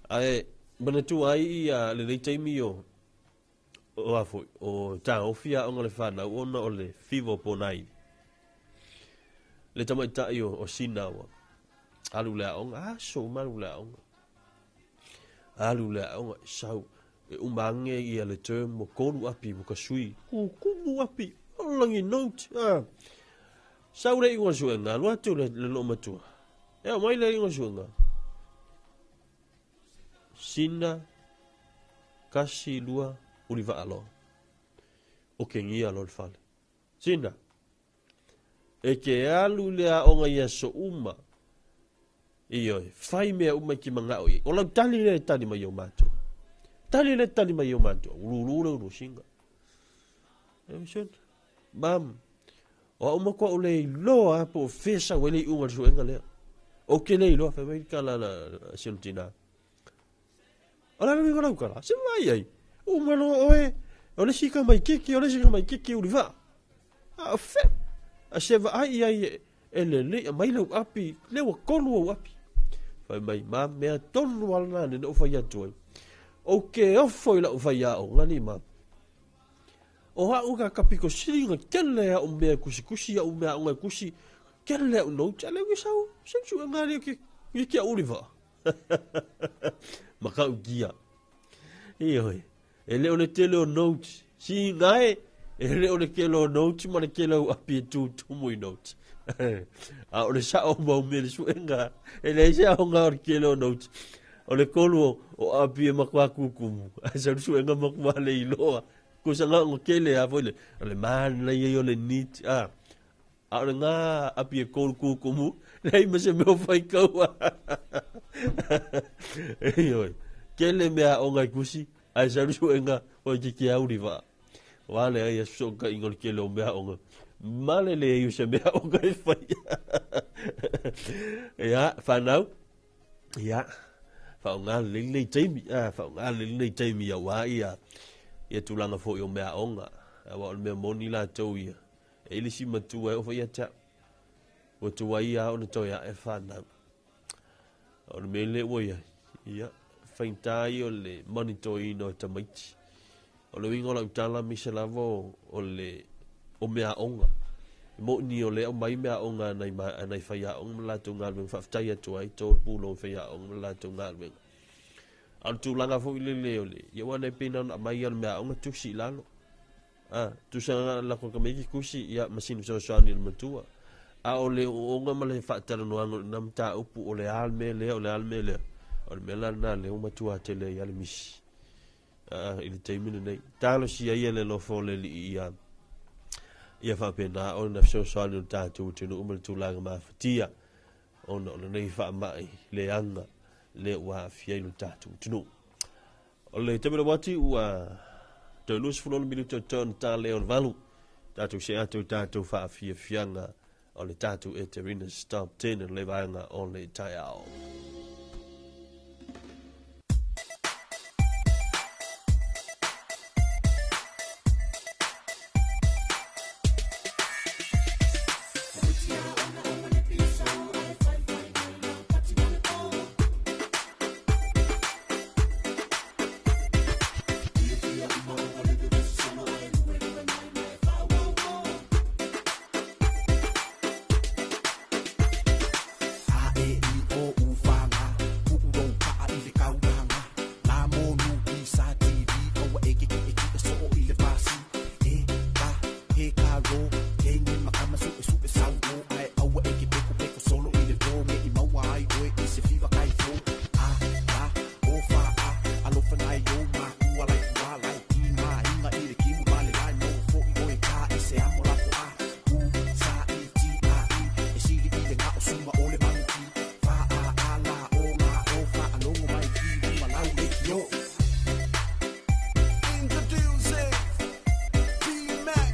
B: Ae manatua ai ia lenei taimi o O a foi, o taofi aoga o le fanau ona o le fiva o Ponai. Le tamaitai o Sina ua alu i le aoga, aso uma alu i le aoga. Alu i le aoga, sau, e uma ane ia le term ua 3 api ua tasui, kukumu api, lalagi note, a. Sau le iuga o le suega, alu atu le loomatua. E aumai le iuga o le suega. Sina, 1, 2, uli vaaloa. O kegia loa le fale. Sina, e ke alu i le aoga i aso uma. Ioe, fai mea uma i ki mangao i. O lau tali lea e tali mai o matou. Tali lea e tali mai o matou. Ululu le ulusinga. E sina, mam, o au matua o le iloa po o fea sau ai le iuga o le suega lea. O ke le iloa, fai mai le tala a si ona tina. O le ala uiga o lau tala, se vaai ai, uma loa oe, o le isi tamaitiiti, o le isi tamaitiiti ulivaa. A o fea? A se vaai i ai e lelei, aumai lau api, lea ua 3 ou api. Fai mai, ma mea tonu lava lena na ou fai atu ai. Ou te ofo i lau faiaoga ni ma. O au ka kapiko sili na tele au mea kusikusi, au mea aoga e kusi, tele au notes, a lea ua sau, sau suega lea ke, ke ke au ulivaa. Makautia. Ioe, e le o le tele o notes. Sina e, e le o le tele o notes ma le tele o api e tutumu i notes. A o le sao mau mea le suega, e leai se aoga o le tele o notes. O le 3 o api e matua kukumu. Ae sau le suega matua le iloa. Kusa ngā o tele a foi le, o le mana ia o le neat. A o le ngā api e 3 kukumu, leai ma se mea o whai kaua. Ioe, kele mea o ngai kusi, ai saru suenga o ki ki auri wa. Wale ai aso ka ingol kele o mea o ngai. Male le ai o se mea o ngai whai. Ia, whanau. Ia, whaonga le nei taimi. A, whaonga le nei taimi ia wā ia. Ia tūlanga foi o mea o ngā. A wa o le mea moni la tau ia. E ili si matua e o whai ata. Ua tua ia o na toi a e whanau. O le mea le ua ia. Ia, whaintai o le monitoina o tamaiti. O le uiga o lau tala mise lava o le o mea aoga. E moʻni o le au mai mea aoga nai nai faiaoga ma latou galuega faafetai atu ai tolu pulo o faiaoga ma latou galuega. A o le tulaga foi lele o le ia ua nei pei na ona aumai o le mea aoga tusi i lalo. A, tusa la ko tamaiti tusi ia ma sina fesoasoani i le matua. A o le ooooga ma le faatalanoaga o lena mataupu o le a le mea lea o le a le mea lea. O le mea la lena lea ua matua tele ai lava le misi. I le taimi lenei. Talosia ia le alofa o le Alii ia ia faapena ona fesoasoani o le tatou atunuu ma le tulaga mafatia ona o lenei faamai leaga lea ua aafia ai lo tatou atunuu. O le taimi o le uati ua toe 26 minute o toe ona lea o le 8. Tatou se atu i tatou faafiafiaga o le tatou Eterina's Top 10 o le vaega o le taeao.
A: A E I O U F G Puʻu ou paʻa i le kaulaga La mo nu i sa TV Aua e ke kiʻekiʻe soʻo i le pasi E ka he ka ro Ke nge makama suʻe suʻe sau o Ae aua e ke peko peko solo i le pō Me i maua ai oe i se fiva kai fō A la o fa a Alofa nai o makua lai ua lai Ki ngā inga i le kimu ma le lai Mo fo'i oe ka i se amo lako a U sa i ti a i E sili i le ngā o suma o le manuki Fa a a la o ngā o Fa a longo mai ki lunga lau le ki o. Introducing T-Mac.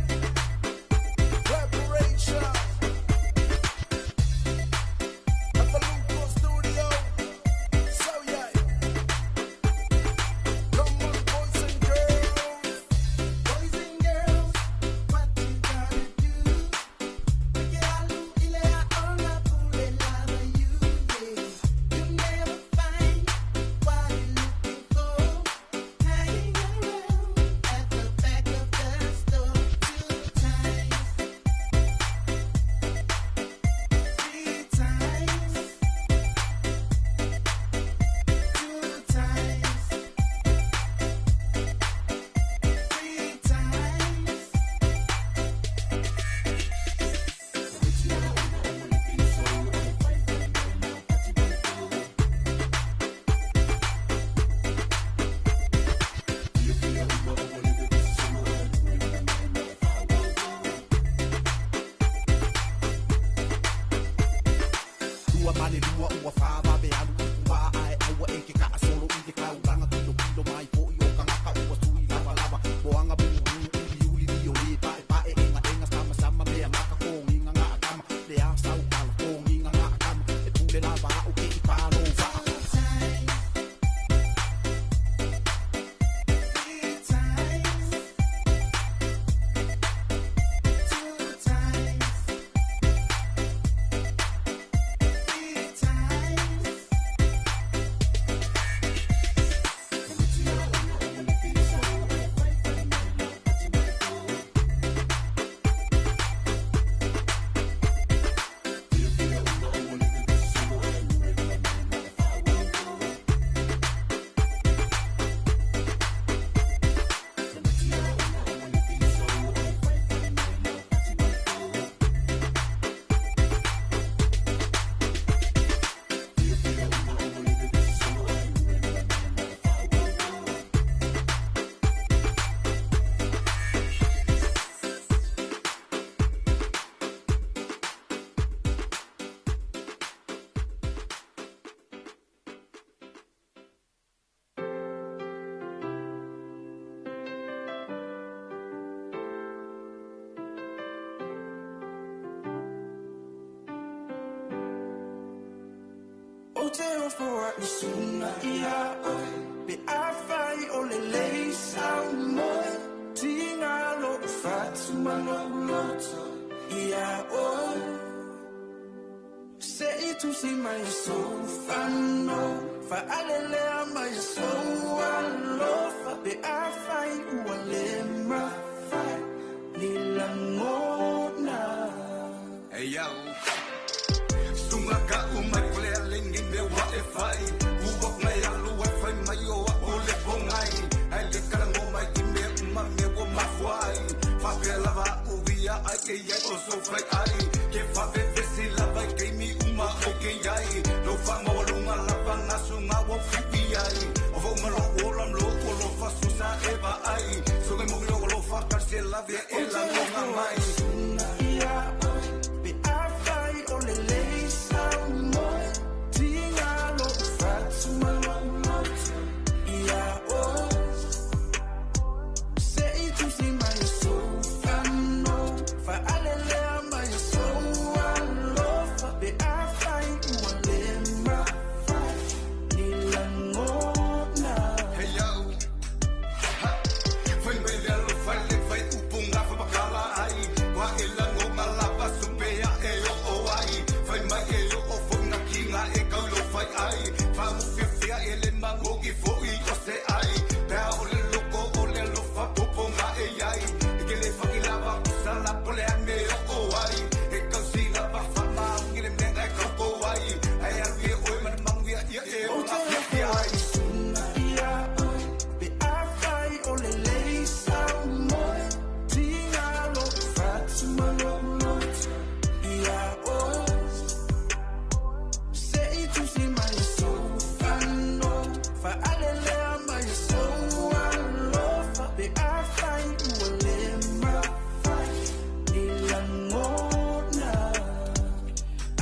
A: le lua ua whāwawe alu i pua ae aua e ke ka solo i te kaulanga kilo kilo mai po i o kangaka ua tui lava lava moanga buu uli uli li o le pae pae enga enga sama sama mea maka konginga ngā kama le a sau kala konginga ngā kama e pule lava au ke i palo vaa.
D: O te ofo a isuna ia oe pe afai o le lei sau moe tinga lo fatu maloto ia oe se i tusi mai so fano fa alelea mai so alofa pe afai ua le mafai ni langona.
E: Hey yo, sunga ka umai pule lengi me wa e fai uwa mai alu e fai mai o a ole pongai ai le kala ngoma i me uma me wo mafwai fa pe lava uvia ai ke ai o so fai ai ke fa ve vesi lava ke mi uma o ke ai lo fa mo lunga lava ngasunga wo fi ai o vo malo o lam lo o lo fa susa e va ai so ke mo lo lo fa ka se la ve e la ngonga mai.
D: Ia oe pe afai o le lei sau moe tinga lo fatu maloto ia oe se i tusi mai so fano fa alelea mai so alofa pe afai ua le mafai ni langona.
E: Hey yo, ha, fai mai le alo fai le fai upunga fa makala ai wa e la ngonga lava supe a e o o ai fai mai e o o fo nga kinga e kau lo fai ai fa mu fia fia e le mangogi fo i o se ai pe o le loko o le lo fa popo nga e ai e ke le fa ki lava sa la pole a me o o ai e kau si lava fa ma ngi le menga e kau ko ai ai alu e oe man mangu ia ia e o
D: O
E: la
D: te
E: fia
D: ofo
E: fia
D: a
E: ai.
D: isuna ia oe pe afai o le lei sau moe tinga lo fatu maloto ia oe se i tusi mai so fano fa alelea mai so alofa pe afai ua le mafai ni langona.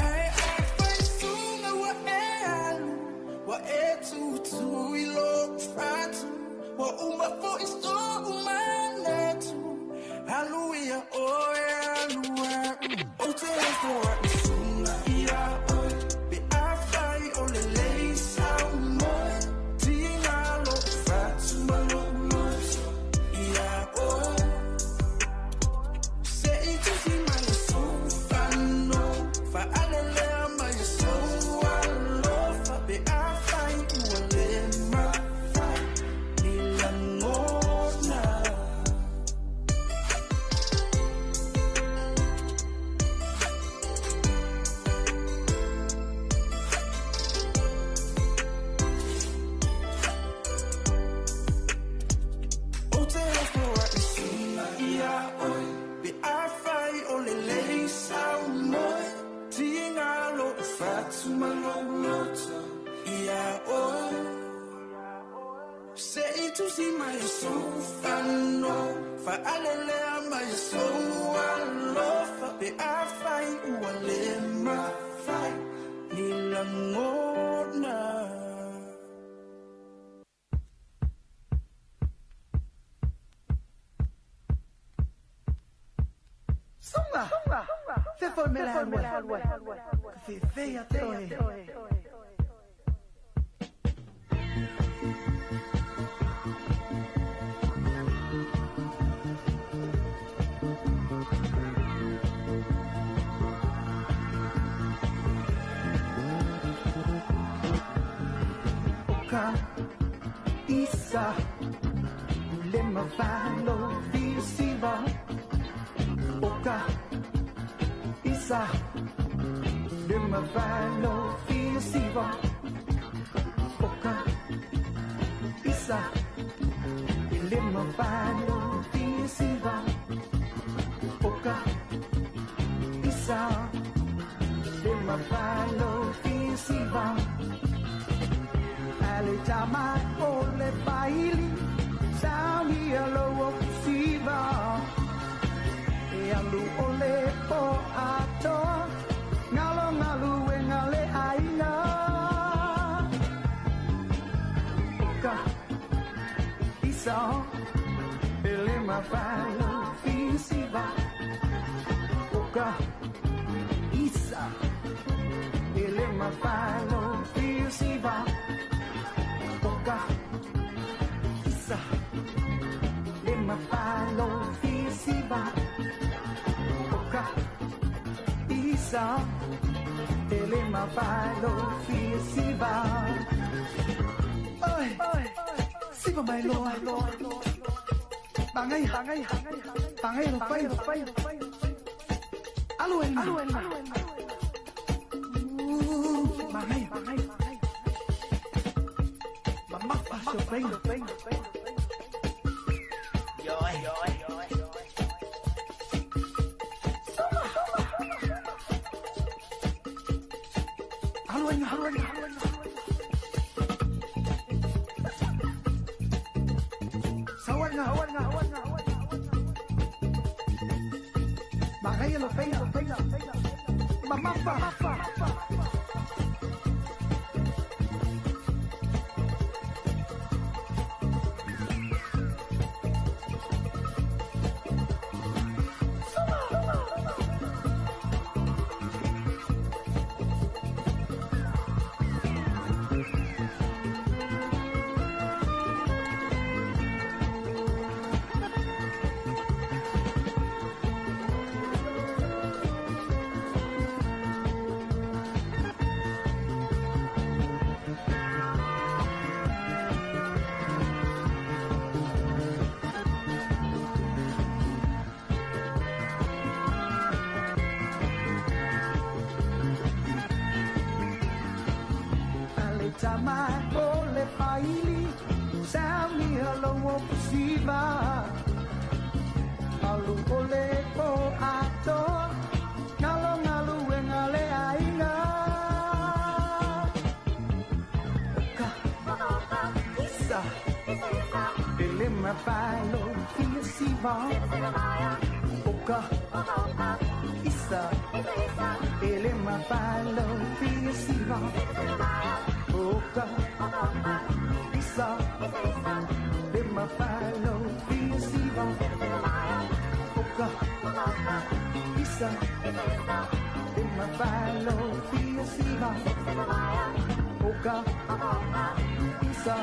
D: Ai afai sunga ua e alu ua e tutu i lo fatu ua uma foi so umanatu alu ia oe alu au. O te ofo a isuna ia oe pe afai o le lei sau moe tinga lo fatu maloto ia oe se i tusi mai so fano fa alelea mai so alofa pe afai ua le mafai ni langona. O te ofo a isuna ia oe pe afai o le lei sau moe tinga lo fatu maloto ia oe se i tusi mai so fano fa alelea mai so alofa pe afai ua le mafai Ni lagona. Sunga, se foi mele alua, ka fefe a te oe. Oka, isa, le mavalo fia siva. Oka, isa, le mavalo fia siva. Oka, isa, le mavalo fia siva. Oka, isa, le mavalo fia siva. Ale tama o le faili, sauni alo o siva. E alu o le po atoa, ngalo ngalu e ngale aina. Oka, isa, ele mavalo fia siva. Oka, isa, ele mavalo fia siva. Oka, isa, le mavalo fia siva. Oka, isa, ele mavalo fia siva. Oi, siva mai loa. Bangai, bangai lo fai, Alu enga, Bangai, Mamafa so fai. Alu enga, alu enga, alu enga. Sawa nga, sawa nga, sawa nga. Bangai lo fai, Mamafa. Ale tama o le faili, sauni alo o siva. Alu o le po atoa, ngalo ngalu e ngale aina. Oka, isa, ele mavalo fia siva. Oka, isa, ele mavalo fia siva. Oka, isa, le mavalo fia siva. Oka, isa, le mavalo fia siva. Oka, isa,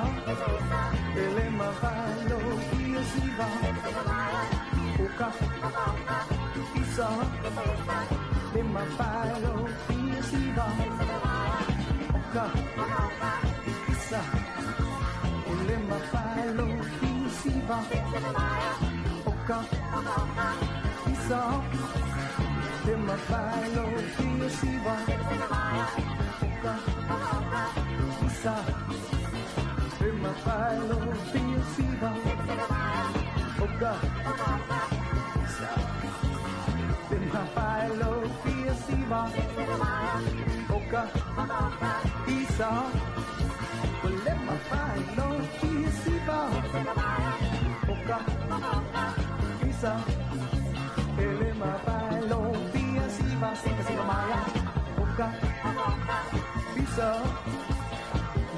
D: ele mavalo fia siva. Oka, isa, le mavalo fia siva. Oka, isa, ele mavalo fia siva. Oka, isa, le mavalo fia siva. Oka, isa, le mavalo fia siva. Oka, isa, le mavalo fia siva. Oka, isa, le mavalo fia siva. Oka, isa, ele mavalo fia siva. Siva siva maya. Oka, Isa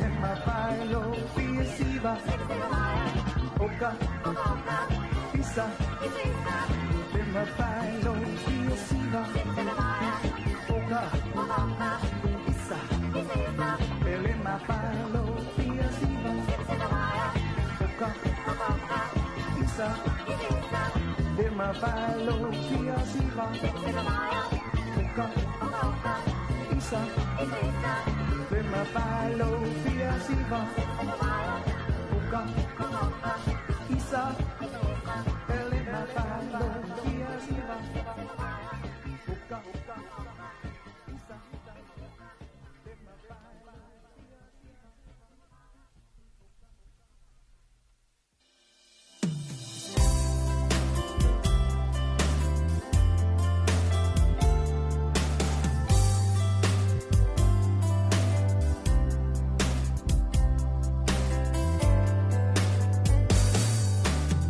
D: Le mafai o fia siva Oka Isa Le mafai o fia siva Oka Isa Le mafai o fia siva Oka Isa Le mafai o fia siva Oka Isa Le mafai o fia siva Oka Isa Le mafai o fia siva Oka Isa Le mafai o fia siva.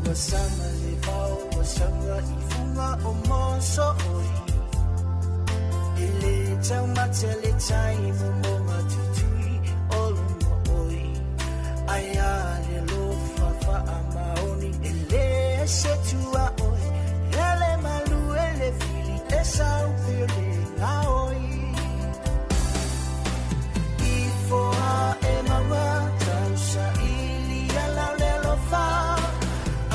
F: Ua sama le vao, ua saga i fuga o moso oi. E le taumate le tai momonga tutui o luga oi. Ai a le lofa faa maoni e le se tua oi. Hele malu e le fili e sau pele ngā oi. Ifo a e maua tausa ili a lau le lofa.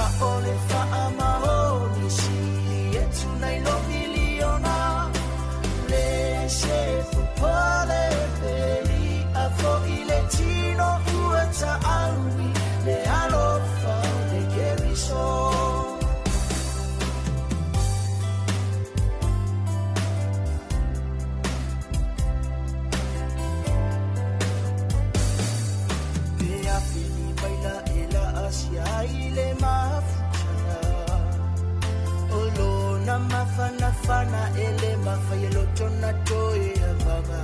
F: A o le faa maoni sili e tunai lo miliona. Le se popole peli a fo i le tino ua ta aui. Le alofa o le keriso. Pe a fini mai la e la asia i le mafutana. O lona mafana fana e le mafai e lotona toe a vava.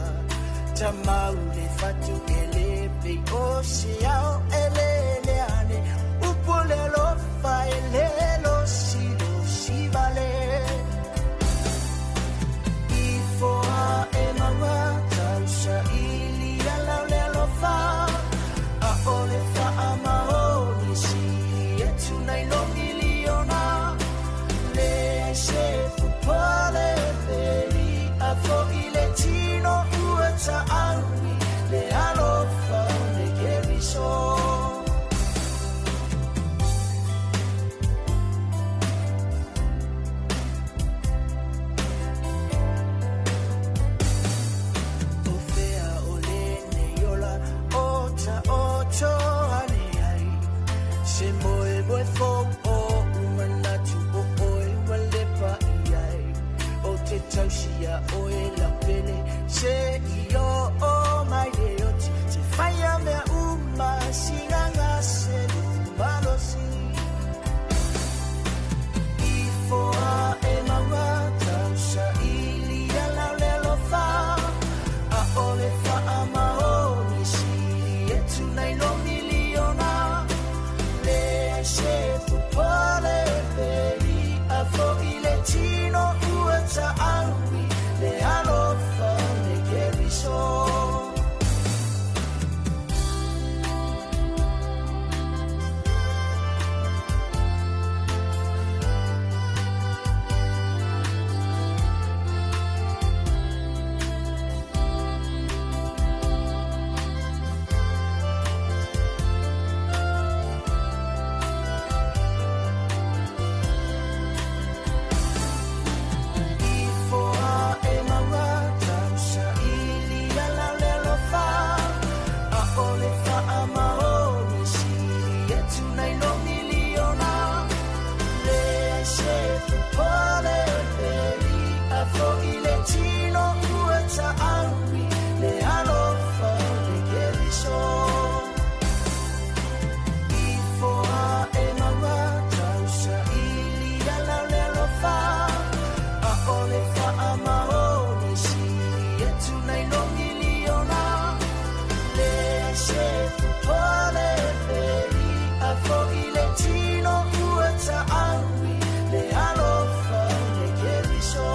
F: Tamau le fatu e le pe o se ao e le le ane. Upo le lofa e le lo si lo si vale. Ifo a e maua tausa ili a lau le lofa. A o le faa maoni sili e tunai lo miliona. Le se popole peli a fo i le tino ua ta aui. Le alofa o le keriso. O fea o le nei ola o ta o toa ane ai. Se moe moe fou o umanatu o oe wa lepa i ai. O te tausia oe la pele se i o o mai le oti. Te whaia mea uma singanga se le malosi. Ifo a e maua tausa ili a lau le lofa. A o le faa maoni sili e tunai lo miliona. Le se popole peli a fo i le tino ua ta aui. Le alofa o le keriso. Ifo a e maua tausa ili a lau le lofa. A o le faa maoni sili e tunai lo miliona. Le se popole peli a fo i le tino ua ta aui. Le alofa o le keriso. Ifo a e maua tausa ili a lau le lofa. A o le faa maoni sili e tunai lo miliona. Le se popole peli a fo i le tino ua ta aui. Le alofa o le keriso.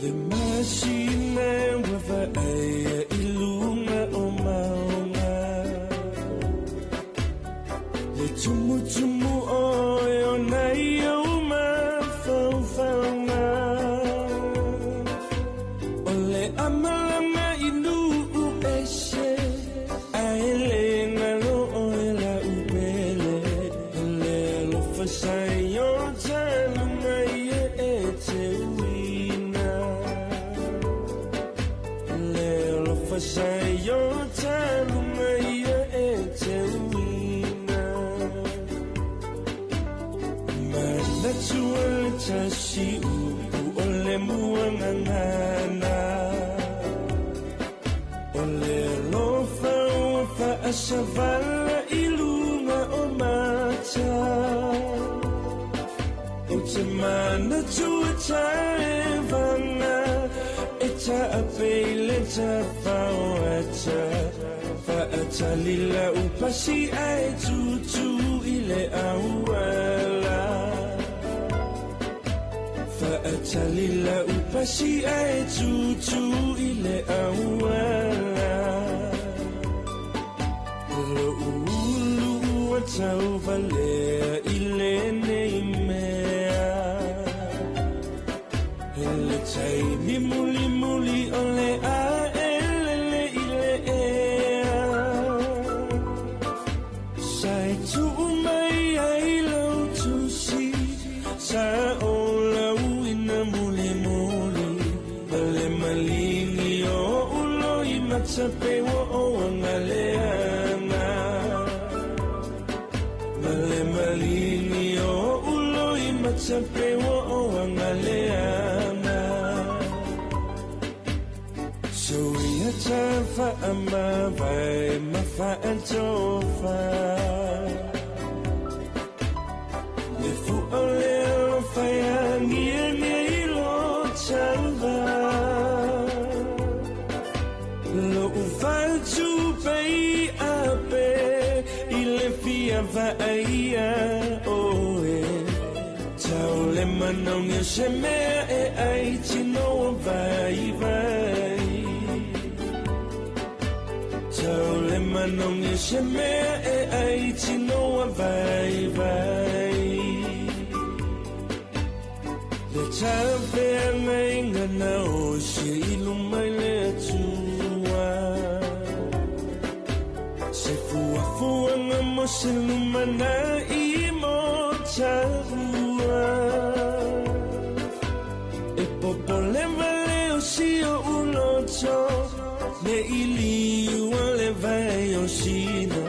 G: Le masina ua vaaia i luga o mauga, le tumutumu oe ona i ou mafaufauga. O le amalama i nuu ese, ae le galo oe laupele. O le alofa sa i o taluga ia e teuina. Le alofa sa i o taluga ia e teuina. Manatua le tasi upu o le muagagana. O le alofa ua faasavala i luga o mata. O te manatua taevaga, e taapei le tafaoata. Faatali lau pasi ae tutu i le auala. Faatali lau pasi ae tutu i le auala. Lo'u ulu ua tauvalea i lenei mea. Hele taimi mulimuli o le aelele i le ea. Sa e tuu mai ai lau tusi, sa o lau ina mulimuli. Ma le maligi o ulo i matape ua o angaleaga. Ma le maligi o ulo i matape ua o angaleaga. So ia ta faamavae ma faatofa. Le fua o le alofa e agiagi ai lo tauva. Lo'u faletupe ape i le fia vaaia oe. Tau le manaogi o se mea e ai tino o vaivai. Tau le manaogi o se mea e ai tino o vaivai. Le talafeagaiga na osi i luma i le Atua. Se fuafuaga mo se lumanai mo taua. E popole vale o si o uloto, Ne ili ua le vai o sina.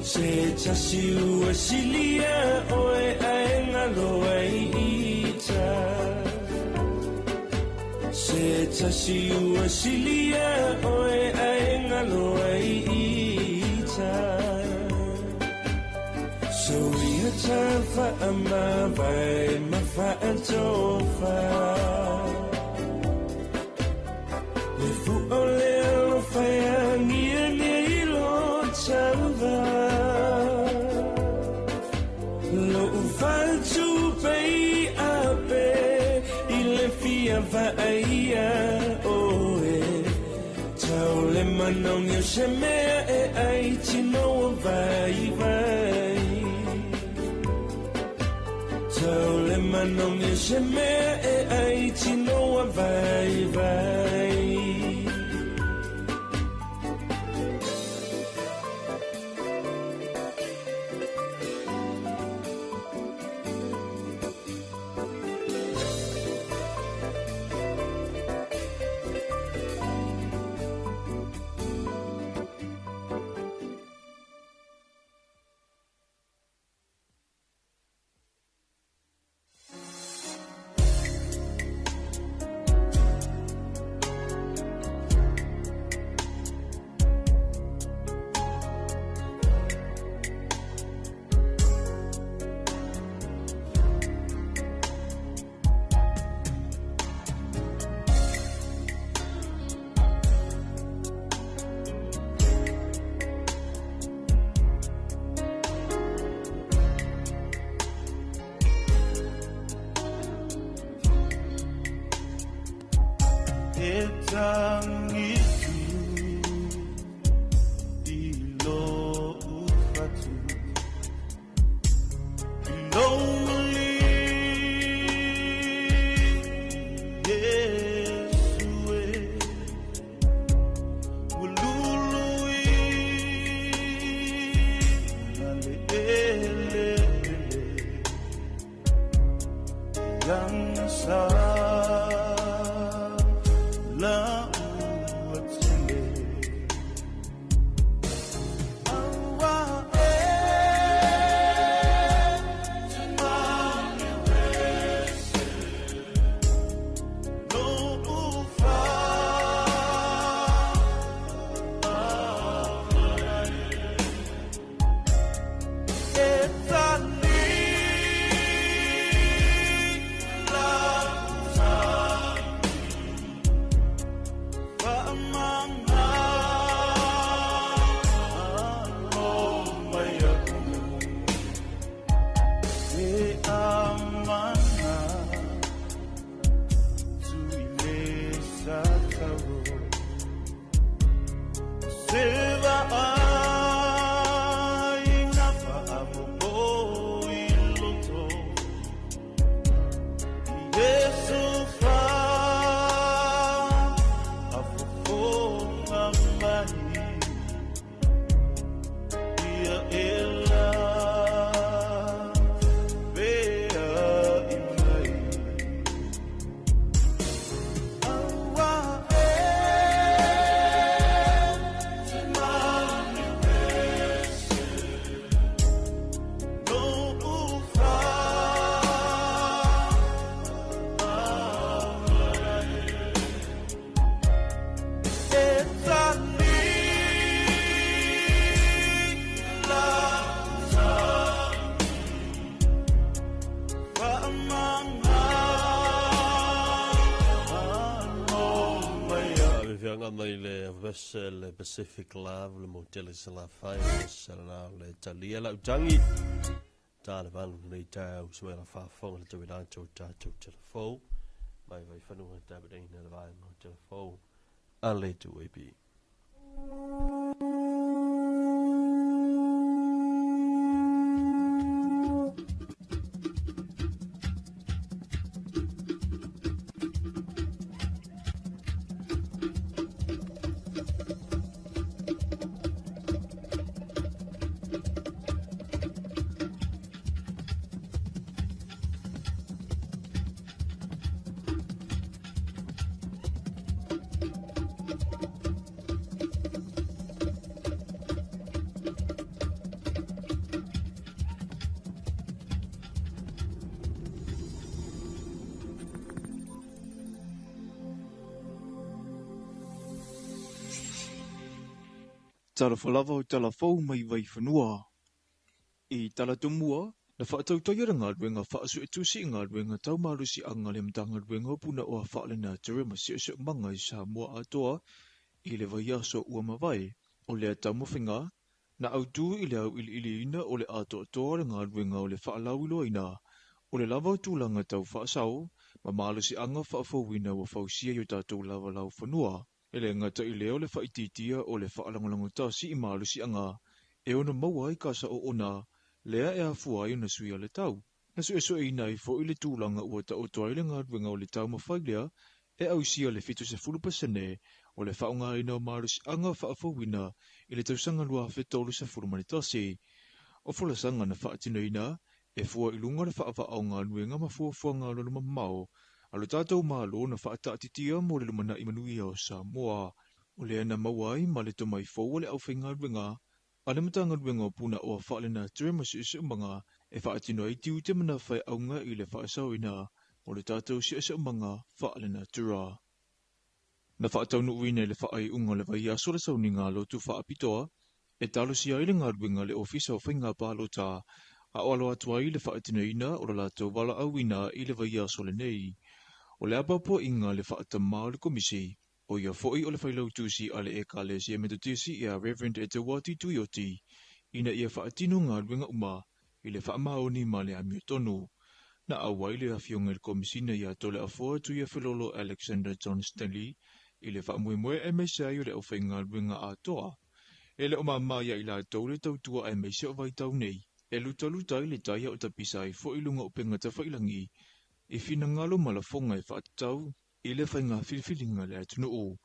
G: Se tasi ua silia oe ae ngalo ai ita. Se tasi ua silia oe ae ngalo ai ita. So ia ta wha vai ma wha tofa. Le fu o le alofa e angia nei lo tauva. Lo ufaltu pei ape i le fia vaia oe. Tau le manongi o se mea e ai tino o vai vai. Tau le manongi o se mea e ai tino o vai vai.
B: Le Pacific Love, le Motele Salafai, le Salana, le Talia, la Utangi. Tā le valu nei tau, sue la whaafonga le tau rātou tātou telefou. Mai vai whanua tāpere le vai mo telefou. A le tu epi.
C: Talofa lava o tala fou mai Vaifanua. I tala tumua, na whaatautaia le galuega faasuetusi i galuega tau malosiaga a le Matagaluega o Punaoa Faalenatura ma Siosiomaga i Samoa atoa i le vaiaso ua mavae. O lea taumafaiga, na autu i le auiliiliina o le atoatoa o le galuega o le faalauiloaina o le lava o tulaga tau faasao ma malosiaga faafouina ua fausia i o tatou lava laufanua. E le gata i lea o le faaitiitia o le faalagolagotasi i malosiaga e ono maua ai kasa oona lea e afua ai ona suia le tau. Na suesueina ai foi le tulaga ua taoto ai le galuega o le taumafai lea e ausia le 70% o le faaaogaina o malosiaga faafouina i le tausaga 2031. O folasaga na faatinoina e fua i luga o le faavaa o galuega ma fuafuaga alualumamao a lo tatou Malo na faataatitia mo le lumanai manuia o Samoa. O lea na maua ai ma le tomai fou o le aufaigaluega a le Matagaluega o Punaoa Faalenatura ma Siosiomaga e faatino ai tiute ma faeauga i le faasaoina o le tatou siosiomaga faalenatura. Na faataunuuina i le faaiuga o le vaiaso le sauniga a lotu faapitoa e talosia ai le galuega a le Ofisa o Faiga Palota a o alo atu ai le faatinoina o le latou valaauina i le vaiaso lenei. O le apapoiga a le faatamā o le Komisi, o ia foi o le failautusi a le Ekalesia Metotisi ia Reverend Eteuati Tuioti, ina ia faatino galuega uma i le faamaoni ma le amiotonu. Na auai le afioga i le Komisina ia Toleafoa Tuiafelolo Alexander John Stanley i le faamoemoe aemaise ai o le aufaigaluega atoa. E le o mama ia i latou le tautua aemaise o vaitau nei, e lutaluta ai le tai a o tapisa ai foi luga o upega tafailagi, i finagalo ma lafoga e faatatau i le faiga filifiliga a le atunuu.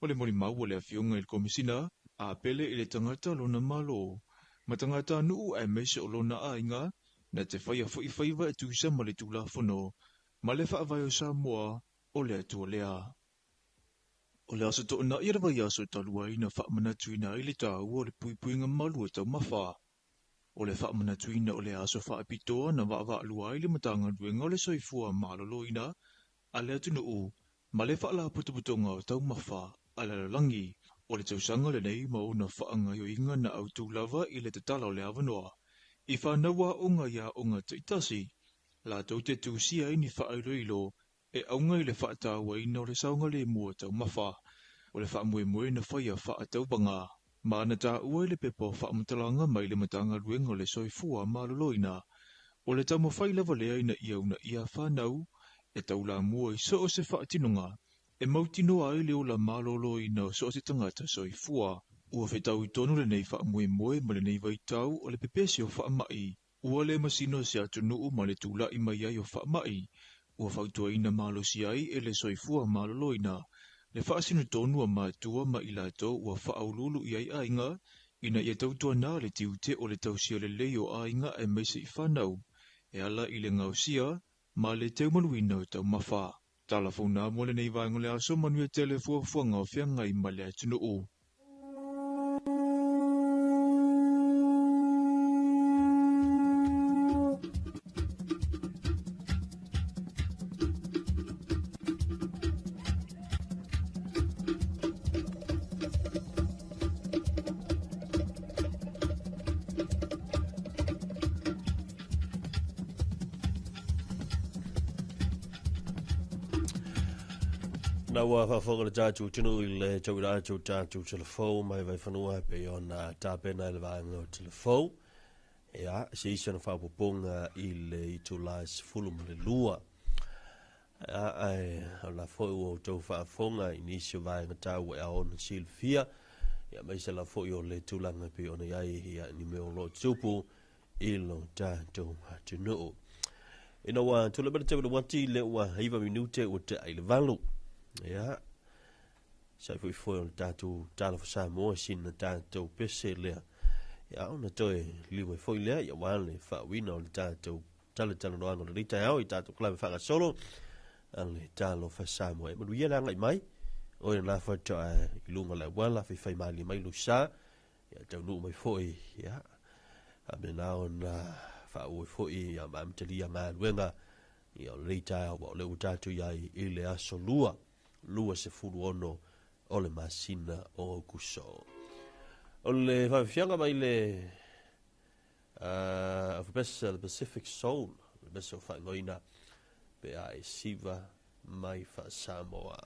C: O le molimau o le afioga i le Komisina, a pele i le tagata lona Malo, ma tagatanuu aemaise o lona aiga, na te faia foi faiva e tusa ma le Tulafono ma le Faavae o Samoa o le Atua lea. O le aso toonai o le vaiaso talu ai na faamanatuina ai le taua o le puipuiga malu o taumafa. O le faamanatuina o le aso faapitoa na vaavaalua ai le Matagaluega o le Soifua Maloloina a le atunuu ma le Faalapotopotoga o Taumafa a le Lalolagi. O le tausaga lenei ma ona faagaoioiga na autu lava i le tatala o le avanoa i fanau aoga i aoga taitasi, latou te tusia ai ni faailoilo e auga i le faatauaina o le saogalemu o taumafa. O le faamoemoe na faia faatauvaga ma na taua i le pepa o faamatalaga mai le Matagaluega o le Soifua Maloloina. O le taumafai lava lea ina ia uunaia fanau e taulamua i so o se faatinoga e mautinoa ai le ola maloloina o so o se tagata soifua. Ua fetaui tonu lenei faamoemoe ma lenei vaitau o le pepesi o faamai. Ua le masino se atunuu ma le tula'i mai ai o faamai. Ua fautuaina malosi ai e le Soifua Maloloina le faasinotonu a matua ma i latou ua faauluulu i ai aiga ina ia tautuana le tiute o le tausia lelei o aiga aemaise i fanau e ala i le gaosia ma le teumaluina o taumafa. Tala fauna mo lenei vaega o le aso manuia tele fuafuaga o feagai ma le atunuu.
B: Na ua faafofoga le tatou atunuu i le tauila atu o tatou telefou mai Vaifanua e pei ona tapena i le vaega o telefou. Ia, se isi ona faaopoopoga i le itula e 12. Ia, ae o la foi ua outou faafofoga i nisi o vaega taua e ao ona silafia. Ia, aemaise la foi o le tulaga e pei ona i ai ia, ni mea o lo o tupu i lo tatou atunuu. Ina ua tulai mai le taimi o le uati, lea ua 9 minute ua tea i le 8. Ia, sai foi foi o le tatou Talofa Samoa sina tatou pese lea. Ia, ona toe liu ai foi lea, ia aua le faauiina o le tatou talatalanoaga o lenei taeao i tatou kalame faagasolo a le Talofa Samoa. E manuia le agai mai, oe lena faatoa i luga o le auala, faifai malie mai lou sa, ia taunuu mai foi, ia, faapena ona faaauau ai foi ia ma amatalia galuega ia o lenei taeao, aua o lea ua tatou i ai i le aso lua, 26 o le masina o Aokuso. O le faafiafiaga mai le aufapesa le Pacific Soul, le pesa o faaigoaina pe a e siva mai faa-Samoa.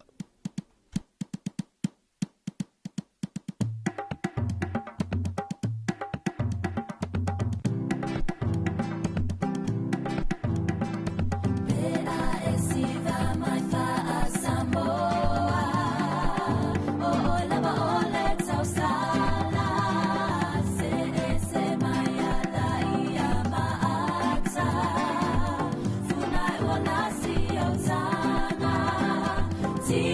H: Ti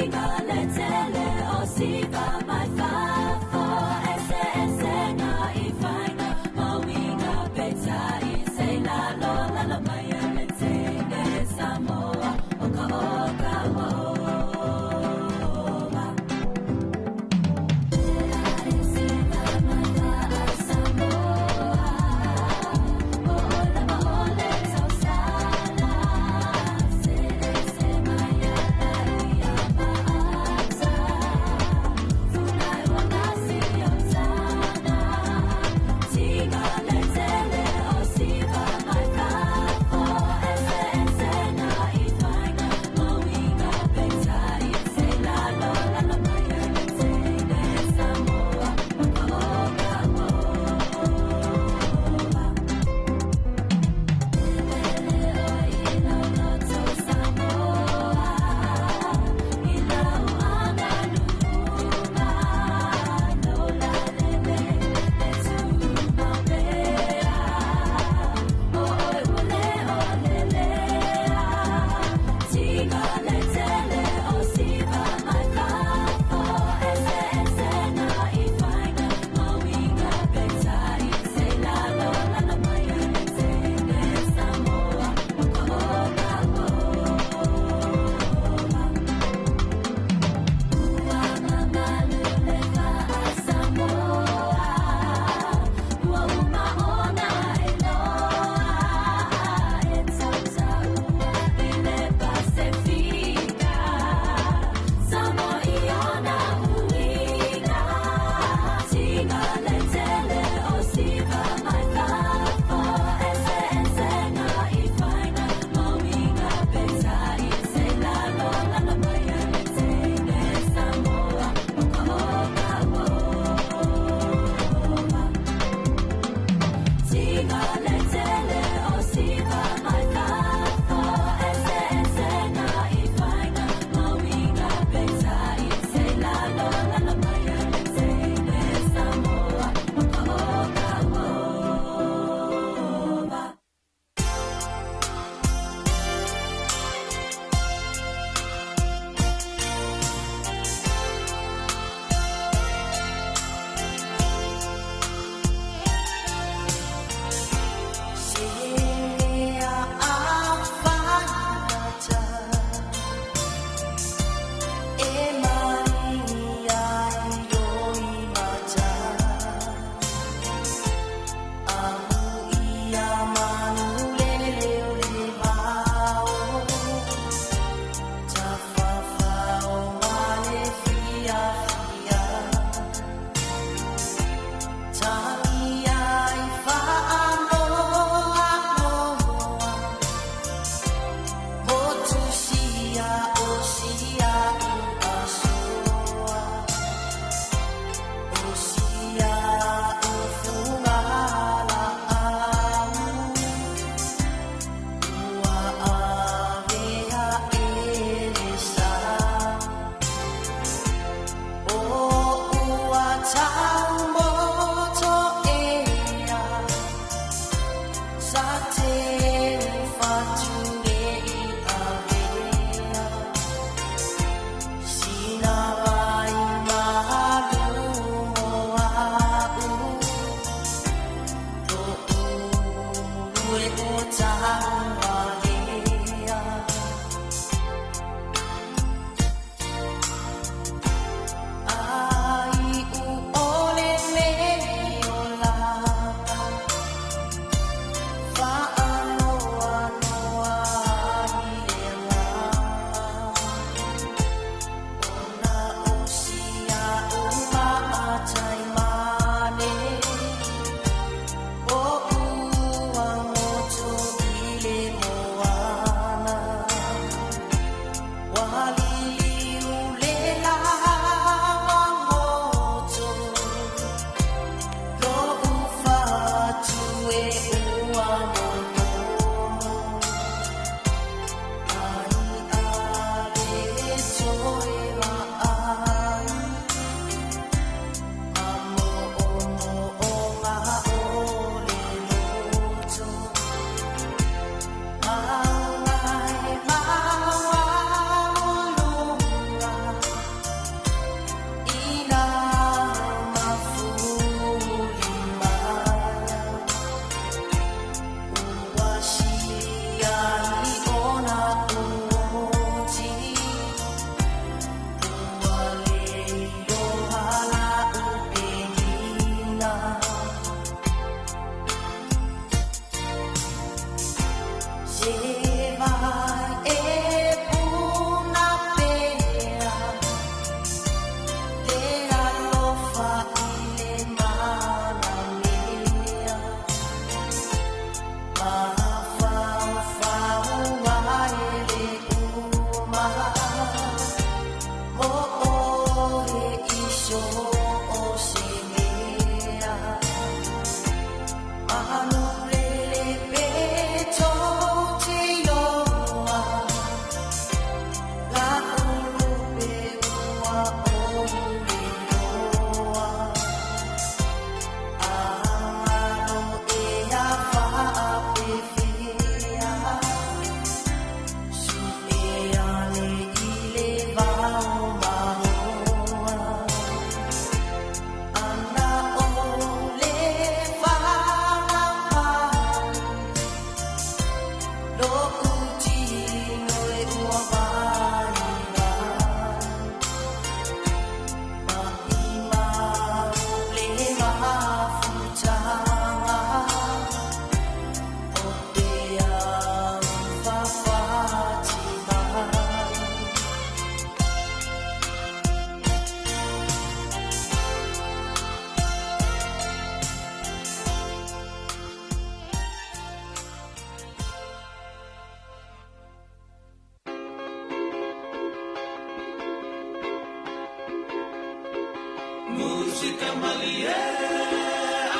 G: Musika malie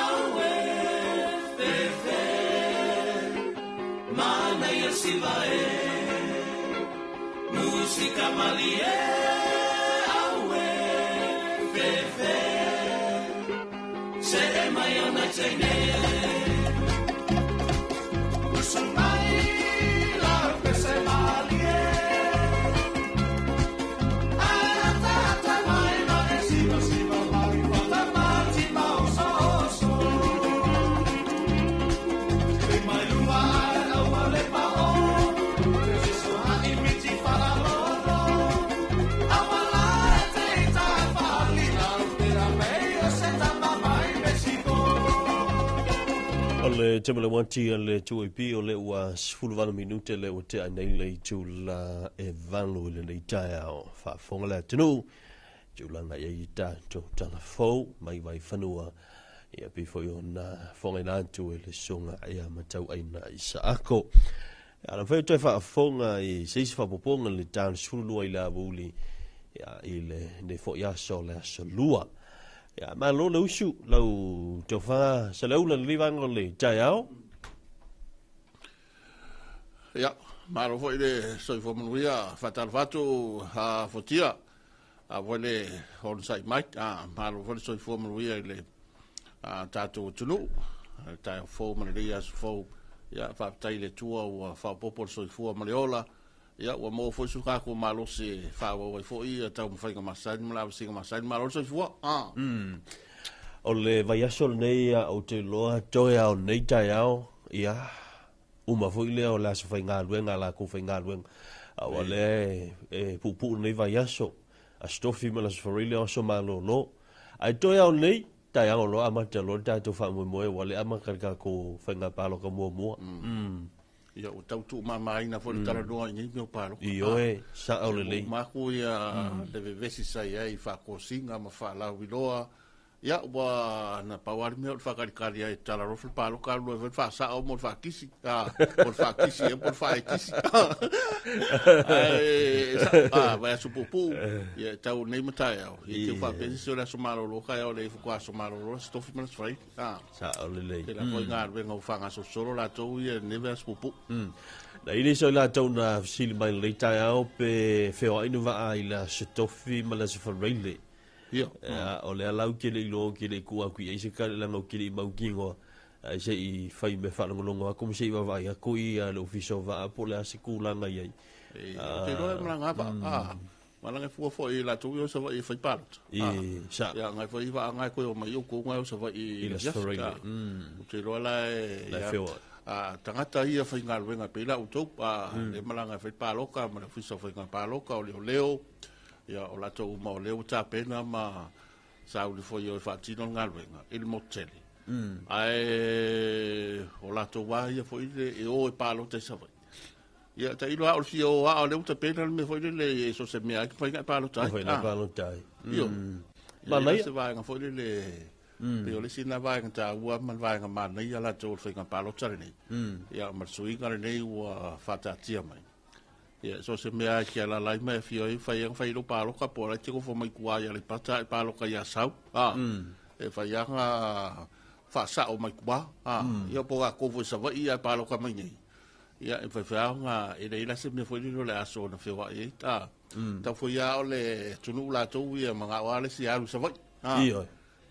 G: aue fefe Mana ia siva e Musika malie aue fefe Se e mai ona teine
A: Usu mai la pese malie Ai tata mai ma e siva siva mai Fata mati ma oso oso Te mai lua ai aua le pa o Te siso hai miti whala lolo Aua la e te ita whali Lau te ra mei o se tama mai Mexico.
B: O le tema le wati a le 2AP o le ua 18 minute le ua tea nei le itula e 8 i lenei taeao. Faafofoga le atunuu, tulaga i ai i tatou talafou mai Vaifanua, ia pei foi ona fofogaina atu e le Susuga ia Matauaina Isaako. Ia, na mafai ona toe faafofoga i se isi faaopoopoga i le ta 12 i le aoauli ia, i lenei foi aso, le aso Lua. Ia, malo le usu, lau tofa Saleula i lenei vaega o le taeao.
H: Ia, malo foi le soifua manuia, faatalofa atu a Fotia, a foi le onosai mai, a malo foi le soifua manuia i le tatou atunuu, le taeao fou ma lenei aso fou. Ia, faafetai i le Atua ua faaopoopo le soifua ma le ola. Ia, ua maua foi so tatou malosi e faaauau ai foi ia taumafaiga masani ma lavasiga masani. Malo le soifua. A.
B: O le vaiaso lenei ou te iloa toe lava o lenei taeao, ia, uma foi lea o le aso faigaluega a latou faigaluega. Aua o lea e puupuu lenei vaiaso, Aso Tofi ma le Aso Faraile o aso malolo. Ae toe lava o lenei taeao loa amata loa le tatou faamoemoe ua le amata le tatou faiga palota muamua.
H: Ia, ua tau tuumamaina foi le talanoa i nei mea o palota.
B: Ioe, sao lelei.
H: Ua uma atu ia le vevesi sa i ai i faatosina ma faalauiloa. Ia, ua na pau lava le mea o le faatalitali ai e tatala loa le fale palota alu loa e fai le faasao mo le faakisi, po o le faakisi ea po o le faaekisi. Ae sao, vaiaso puupuu, ia e tau nei ma taeao. Ia te i faapea se isi o le aso malolo taeao lea faatoa aso malolo, Aso Tofi ma le Aso Faraile.
B: Sao lelei.
H: Tele foi galuega ua faagasolosolo latou ia i lenei vaiaso puupuu.
B: Na i ai nisi o i latou na fesili mai i lenei taeao pe feoai ni vaa i le Aso Tofi ma le Aso Faraile.
H: Ia.
B: O lea la ou te le iloa ou te le i tuu atu i ai se tali leaga ou te le i mautinoa ae se i fai mea faalogologo atu ma se i vaavaai atu i le Ofisa o Vaa po o le a se tulaga i ai.
H: Ou te iloa e malaga vaa. Malaga fua foi i latou ia o Savaii e fai palota.
B: I, sa.
H: Ia, ngai foi vaa ngai koe o mai o kou ngai o Savaii
B: i le Aso Faraile.
H: Ou te iloa la e
B: La e feoai.
H: Tagata ia faigaluega pei la outou, le malaga e fai palota ma le Ofisa o Faiga Palota o Leoleo, ia o latou uma o lea ua tapena ma sauni foi e o e faatino le galuega i le motu tele. Ae o latou lava ia foi le e o e palota i Savaii. Ia, tailo lava o le fia o lava o lea ua tapena le mea foi lele e so o se mea lava e mafai ona e palota ai.
B: Mafai ona e palota ai.
H: Io.
B: Manaia.
H: Se vaega foi lele pei o le isi lena vaega taua ma le vaega manaia latou o le faiga palota lenei. Ia, ma le suiga lenei ua faataatia mai. Ia, so o se mea lava e te alaala ai ma e afio ai, fai lava ona fai lou palota po o la e te nofo mai tua i Aleipata ae palota i Asau. E fai lava ona faasao mai tua. Ia, po o tatou foi i Savaii ae palota mai nei. Ia, e mafai foi lava ona, e leai la se mea foi lele o le a soona feoai ai. Tau foi lava o le atunuu latou ia manao lava le isi e alu i Savaii.
B: Ioe.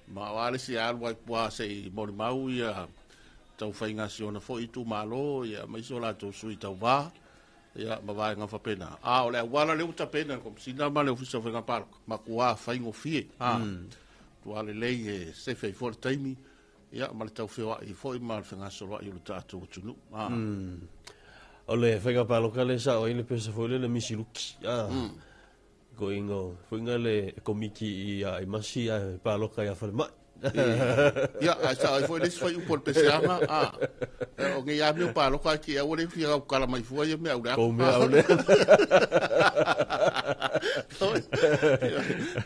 H: Manao lava le isi e alu ai tua se i molimau ia tau faiga si ona foi itumalo, ia aemaise o latou sui tauva, ia ma vaega faapena. A o le auala lea ua tapena e le Komesina ma le Ofisa o Faiga Palota, matua faigofie. Matua lelei e sefe ai foi le taimi. Ia, ma le tau feoai foi ma le fegasoloai o le tatou atunuu.
B: O le faiga palota lea sa o ai le pesa foi lele misi luki. Koinga, koinga le komiti i a imasi ae palota ia falemai.
H: Ia, ae sa ai foi le isi fuaiupu o le peseaga, o nei lava mea o palota ae te i aua le fia gautala mai fua ia mea au le
B: Kou mea au le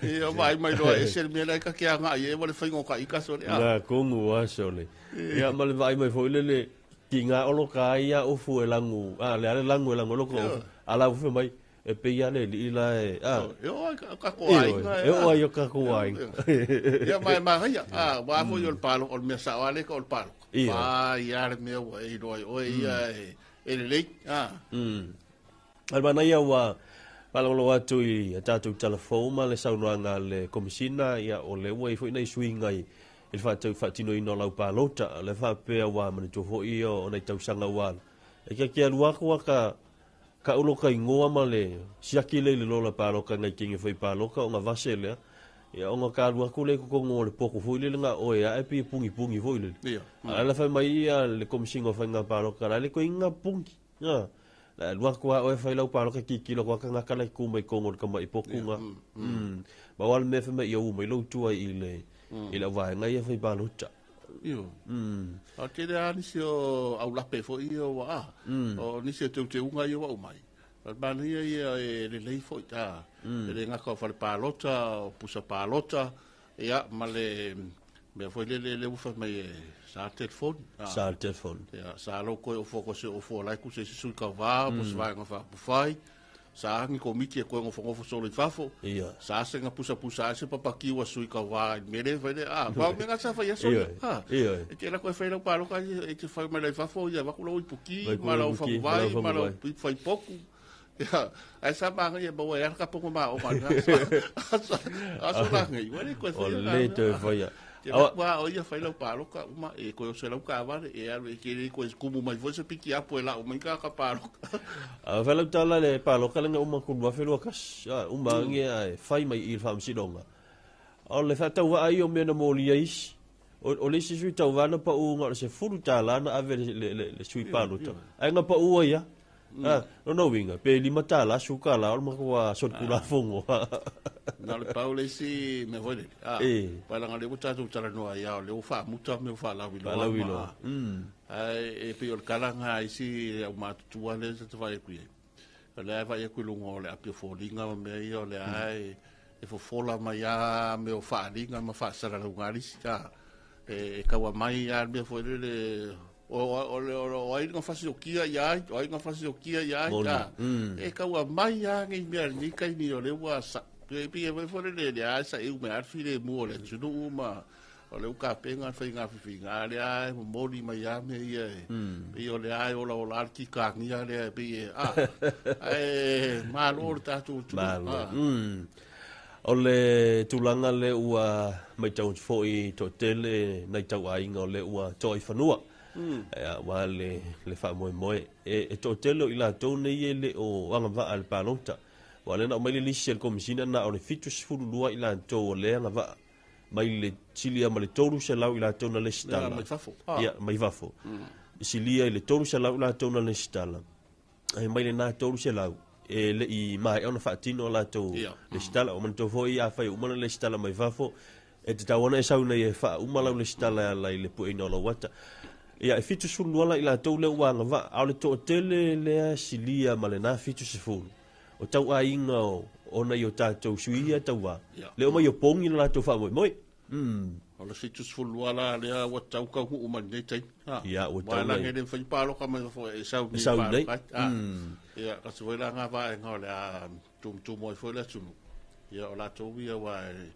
H: Ia, vaai mai loa e ese le mea lea ta te agai i ai ua le faiga o ta ika sole.
B: Na kongu a sole. Ia ma le vaai mai foi lele ki ngā olo ka ai ia ofu e langu, a le ale langu e langu loko ofu. A la ufe mai. E pei lava le alii la e, a.
H: E oo ai o tatou aiga.
B: E oo ai o tatou aiga.
H: Ia, ma e manaia, a, aua foi o le paloka, o le mea sao lava lea o le paloka. Fai lava le mea ua e iloa ai oe ia e lelei, a.
B: A o le manaia ua faalogologo atu i a tatou tala fou ma le saunoaga a le Komesina, ia o lea ua i ai foi nai suiga i le faatinoina o lau palota. O lea faapea ua manatua foi o nai tausaga ua alu. E kia kia alu aku a ka ka ulo ka igoa ma le siaki lea i le lola paloka ngai kenge fai paloka ona vase lea. Ia ona ka alu aku lea i totonu o le poku foi lele na oe ae pei e pungipungi foi lele.
H: Ia.
B: A la fai mai ia le Komesina o Faiga Paloka la le koe inga pungi. Ia. La alu aku a oe fai lau paloka kikilo ko aka ngaka lai ku mai kongo le kama i poku nga. Ma wal me fai mai ia u mai lou tua i le i le vaenga ia fai palota.
H: Io. A tele lava nisi o aulape foi ia ua a. O nisi o teuteuga ia ua aumai. O le manaia ia e lelei foi a. E le gata o fale palota, o pusa palota, ia ma le mea foi lele lea ua fai mai e sa le telefoni.
B: Sa le telefoni.
H: Ia, sa lou koe ofo ko se ofo la e kusa i se sui kauvā, po se vaega faaupufai. Sa ni komiti e koe nofonofo solo i fafo.
B: Ia.
H: Sa se na pusapusa ai se papaki ua sui kauvā i le mea lea e fai lea. A, pau mea na sa fai aso ia.
B: Ioe. Ioe.
H: E te ala koe fai lau paloka e te fai mai la i fafo, ia avatu lau ipuki,
B: Vai ku
H: ma lau
B: ipuki,
H: faguvai,
B: ma lau
H: ma lau
B: faguvai.
H: faipoku. Ia, ae sa magaia maua e ala ka pongo ma o ma na. Aso, aso la ngai, ua le koe
B: O
H: fai
B: le toe faia.
H: Te awa o ia fai lau paloka uma e koe o se lau kavale e alu e kere koe kumu mai foi se piki apo e lau mai ka ka paloka.
B: A fai lau tala le paloka lenga uma ku lua felua kasi. A, uma ange a e fai mai i le faamasinoga. O le faatauvaa ia o mea na molia isi. O le isi sui tauvā na pau nga o le $10 na ave le sui palota. Ai nga pau ai ia. A, no no winga, pe $5, suka la, o le matua solitulafono.
H: Na le pau le isi mea foi lele. A,
B: E.
H: paelagā lea ua tatou talanoa ai, a o lea ua faamuta ma mea ua faalauiloa
B: Faalauiloa.
H: ma- Ae e pei o le kala ngā isi au matutua lea sa te vaai atu i ai. O lea e vaai atu i luga o le api o foliga ma mea ia, o lea e fofola mai lava mea o faaliga ma faasalalauga a le isi. A, e taua mai lava le mea foi lele, o ai na fasiokia ia ai, o ai na fasiokia ia ai,
B: Moni.
H: a, e taua mai lava nei mea i lenei taimi o lea ua sa, e pei e foi lele, lea sa eu mea a le filemu o le atunuu ma o le ukapega le faiga fifiga, a lea e momoli mai lava mea ia e, pei o lea e olaola le kikagia lea e pei e, a, ae malo le tatou atunuu.
B: Malo.
H: A.
B: O le tulaga le ua maitau foi toatele nai tauaiga o le ua toa i fanua. Ia, ua le faamoemoe. E toatele o i latou nei e le o agavaa le palota. Ua le na aumai le lisi a le Komesina na o le 72 i latou o le agavaa. Mai le silia ma le 300 i latou na lesitala.
H: Ia, mai fafo.
B: Ia, mai fafo. Silia i le 300 i latou na lesitala. Ai mai le na 300 e le i mai ona faatino latou lesitala. O manatua foi a fai uma na lesitala mai fafo, e te tau ona e sau nei e faa uma lau lesitala e ala i le pueina o lau ata. Ia, e 72 la i latou lea ua agavaa, a o le toatele lea silia ma le na 70. O tauaiga o nai o tatou sui ia tauā. Le o mai o pongi le latou faamoemoe.
H: O le 72 la lea ua tau kaunuu mai lenei taimi. Ha.
B: Ia, ua tau
H: Wa la
B: nei.
H: nge le fai paloka mai fo e sau
B: E
H: ni
B: sau nei.
H: paloka. Ha. Ia, kasi foi la ngā vaenga o le a tumutumu ai foi le atunuu. Ia, o latou ia ua e,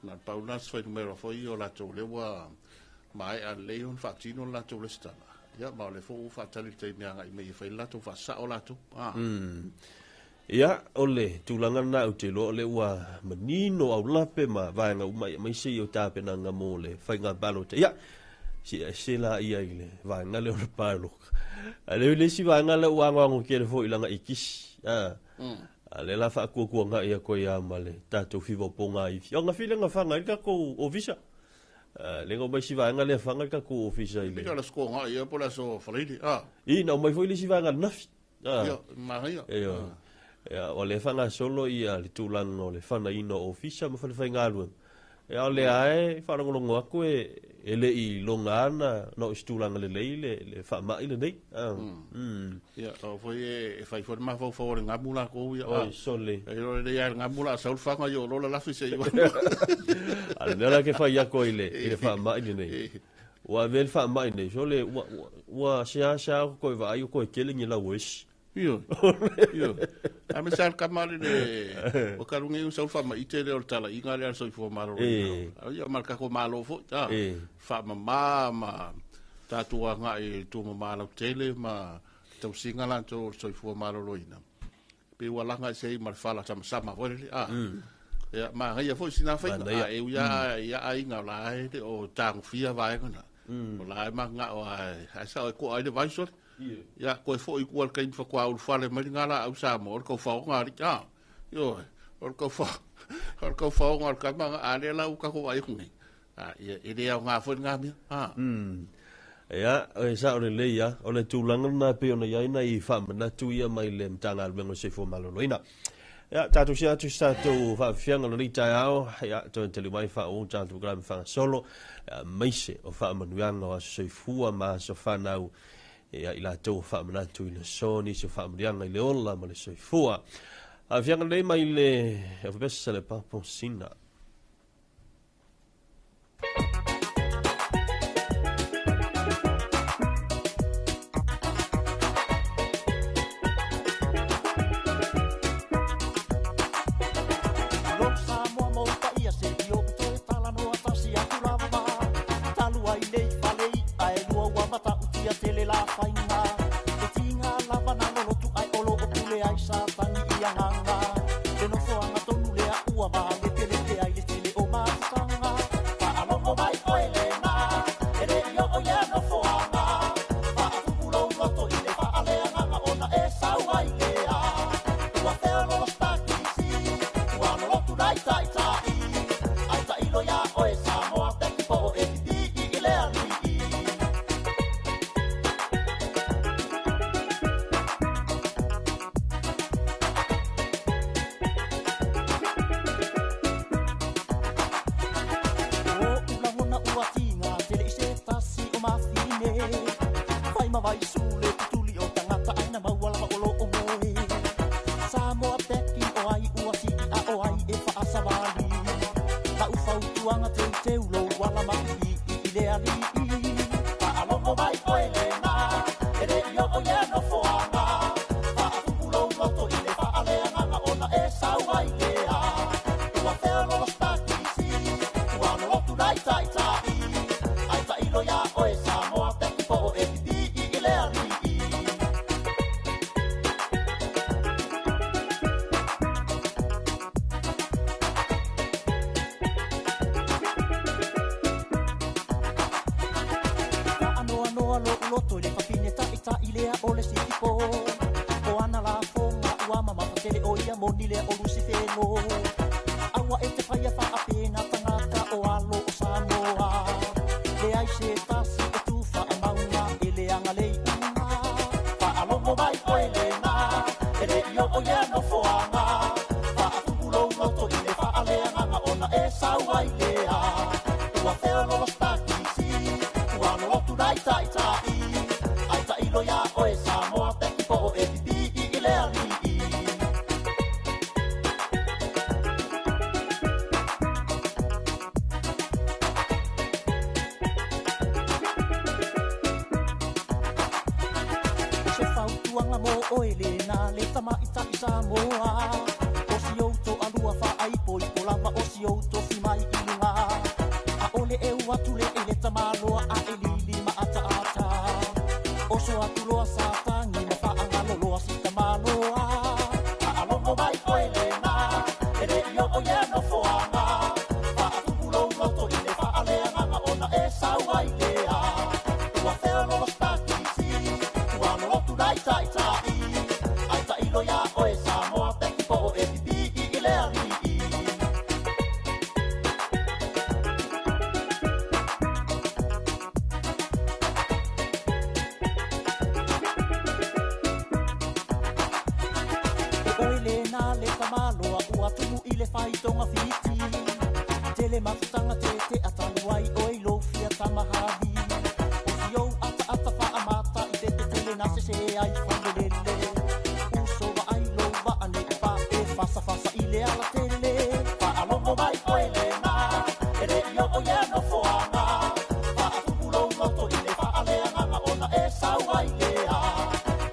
H: na pau na se whainumera foi ia o latou lea ua maea lelei ona faatino le latou lesitala. Ia, ma o le foi ua faatali le taimi agai mai e fai le latou faasao latou. Ha.
B: Ia, o le tulaga lena ou te iloa o le ua manino aulape ma vaega uma ia maise i o tapenaga mo le faiga palota. Ia, si e se la ia i le vaega lea o le palota. A le le isi vaega lea ua agoago tele foi i laga ikisi. A, a le la faakuakuaga ia koe ia ma le tatou fiva o pōga ifi. O ngā file ngā whanga i le tatou ofisa. A, le ngā mai si vaega lea whanga i le tatou ofisa i le.
H: Pika la skoga ia po la so whaleire. A.
B: I, na mai foi le isi vaega nafi. A.
H: Ia, maria.
B: E, o. Ia, o le whanga solo ia le tūlanga o le whanaina o ofisa ma whale whaingaluega. Ia, o le ae, whalongolongo aku e le i longa ana na o si tūlanga le lei, le whaamai le nei.
H: Ia, o foi e whai foi mawhau whau o le ngamu la kou ia.
B: Oi, sole.
H: E ro le ia le ngamu la saul whanga i o lola lafi se iwa.
B: A le mea la ke whai ako i le whaamai le nei. Ua vele whaamai nei, sole, ua sea sea ko koe vaai o koe kele ngi lau esi.
H: Io. Io. A me sal kamari le o ka rungi u sau fa ma ite le o tala inga le so ifo malo. Ia mar ka ko malo fo ta. Fa ma ma ma tatu anga i tu ma malo tele ma tau singa la to so ifo malo lo ina. Pe ua langa se i mar fala sama sama fo le a. Ia ma ia fo sina fa a e ia ia ai nga la e o tangu fia vai kana. O la e ma nga o ai sa o ko ai le vai so. Ia koe fo i kual kain fa kwa ul fale mai ngala au sa mo ko fa nga ri a. Yo o ko fa o ko fa nga ka ma a le la u ka ko ai ku ni. A ia e le au nga fo nga mi. A.
B: Ia, e sa o le le ia, o le tūlanga na pe ona ia ina i whaamana tu ia mai le mtanga alwengo se fo maloloina. Ia, tātou si atu sa tau whaafianga lo lita ao, ia, tō tele mai wha o tātou grame whanga solo, ia, meise o whaamanuanga o aso soifua ma aso whanau, ia, i la tau whaamana tu i le soni, se whaamurianga i le ola ma le soifua. A fianga le mai le, awapesa le papo sina.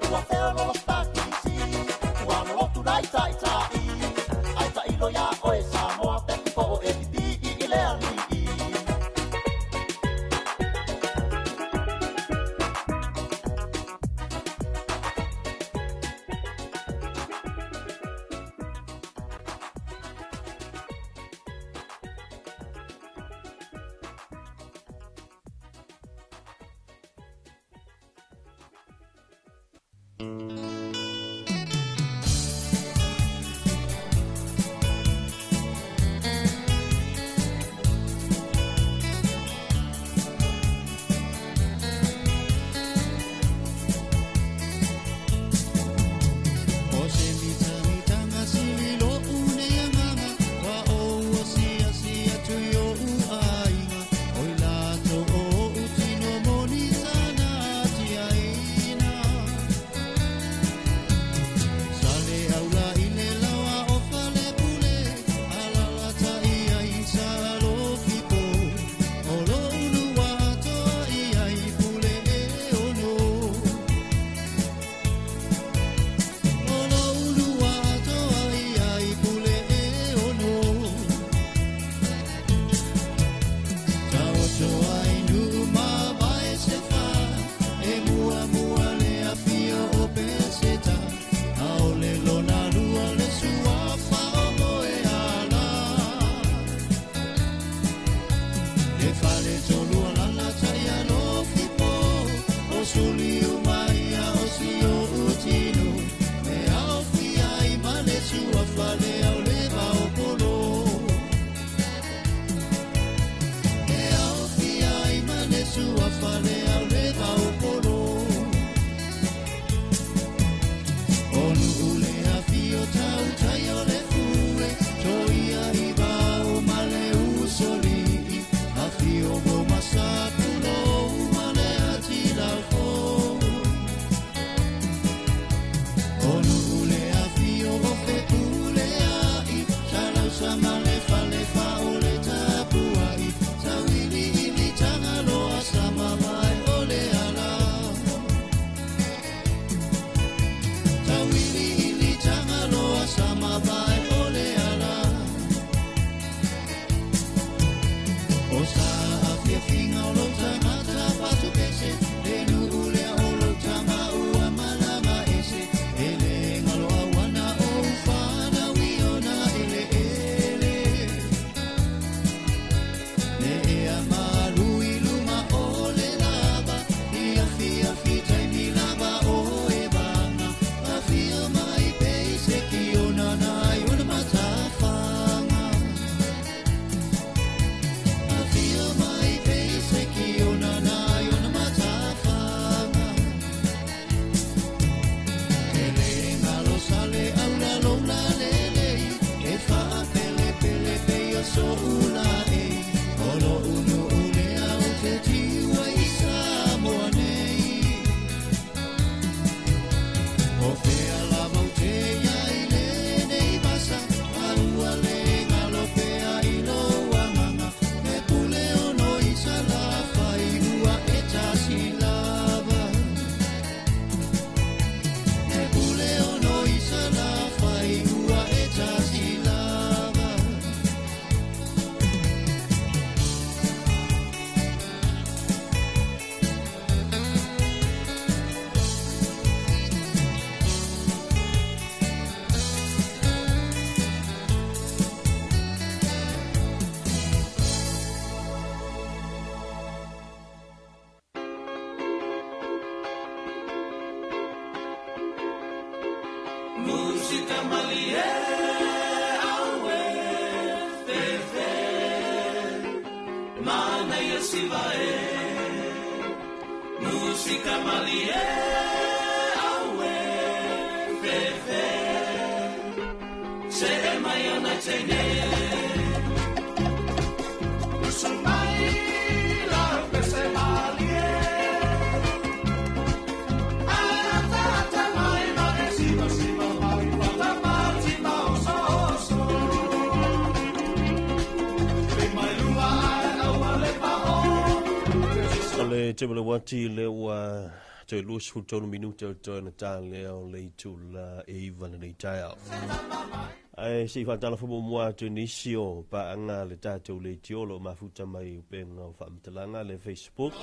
A: Ua fea lolo stakisi. O se mitamitanga sili lo une anganga Wa o o sia sia tui o u ainga Oi lato o u tino moni sana tia ina Sale aula ile lawa o fale pule Alala ta ia i sa alofi po O lo ulu atoa ia i pule e ono Olo ulu atoa ia i pule e ono Taoto ai nuu mavae se fa E mua mua le afio o peseta Aole lona lua le suafa o moe ala E fale tolu lala tai alofi po O suli umai a o si o utino E ao fia i male sua fale au leva o polo E ao fia i male sua fale au leva o polo Onu ule afio tau tai o le fue Toia i vao male usoli Afio mo masapulo male atila fo Onu ule afio o fe pule ai Salau sama le fale fa o le tapuai Tauili ili tangaloa sama mai o le ala Tauili ili tangaloa sama vai o le ala O sa afia finga o lo tangata patu pese Le nuu lea o lo tama ua malama ese Ele ngalo awana o ufana wiona ele ele Le ea malu iluma o le lava Ia fia fita i milava o e vanga Afia mai peise ki ona nai ona matafanga Afia mai peise ki ona nai ona matafanga Ele ngalo sale aula lola lele E faa pele pele pe ia so ula e Olo unu ule au te tiwa i Samoa nei O fea lava o te ia i lenei vasa Aua le ngalo pea i lo anganga E pule ono i salafa i ua e tasi lava E pule ono i salafa i ua e tasi lava
G: Musika malie aue fefe Mana ia sivae Musika malie aue fefe Se e mai ana teine Usu mai la pese malie Ala mai ma e siva siva mai Fata mati ma oso oso Pe mai lua ai aua le pa o
B: O le tebele wati le ua toe 23 minute o toe na tā lea o le itu la e iwa na nei taeao. Ae se i whaatala whamua mua atu nisi o paanga le tātou le tiolo o mafuta mai upenga o whaamatalanga le Facebook.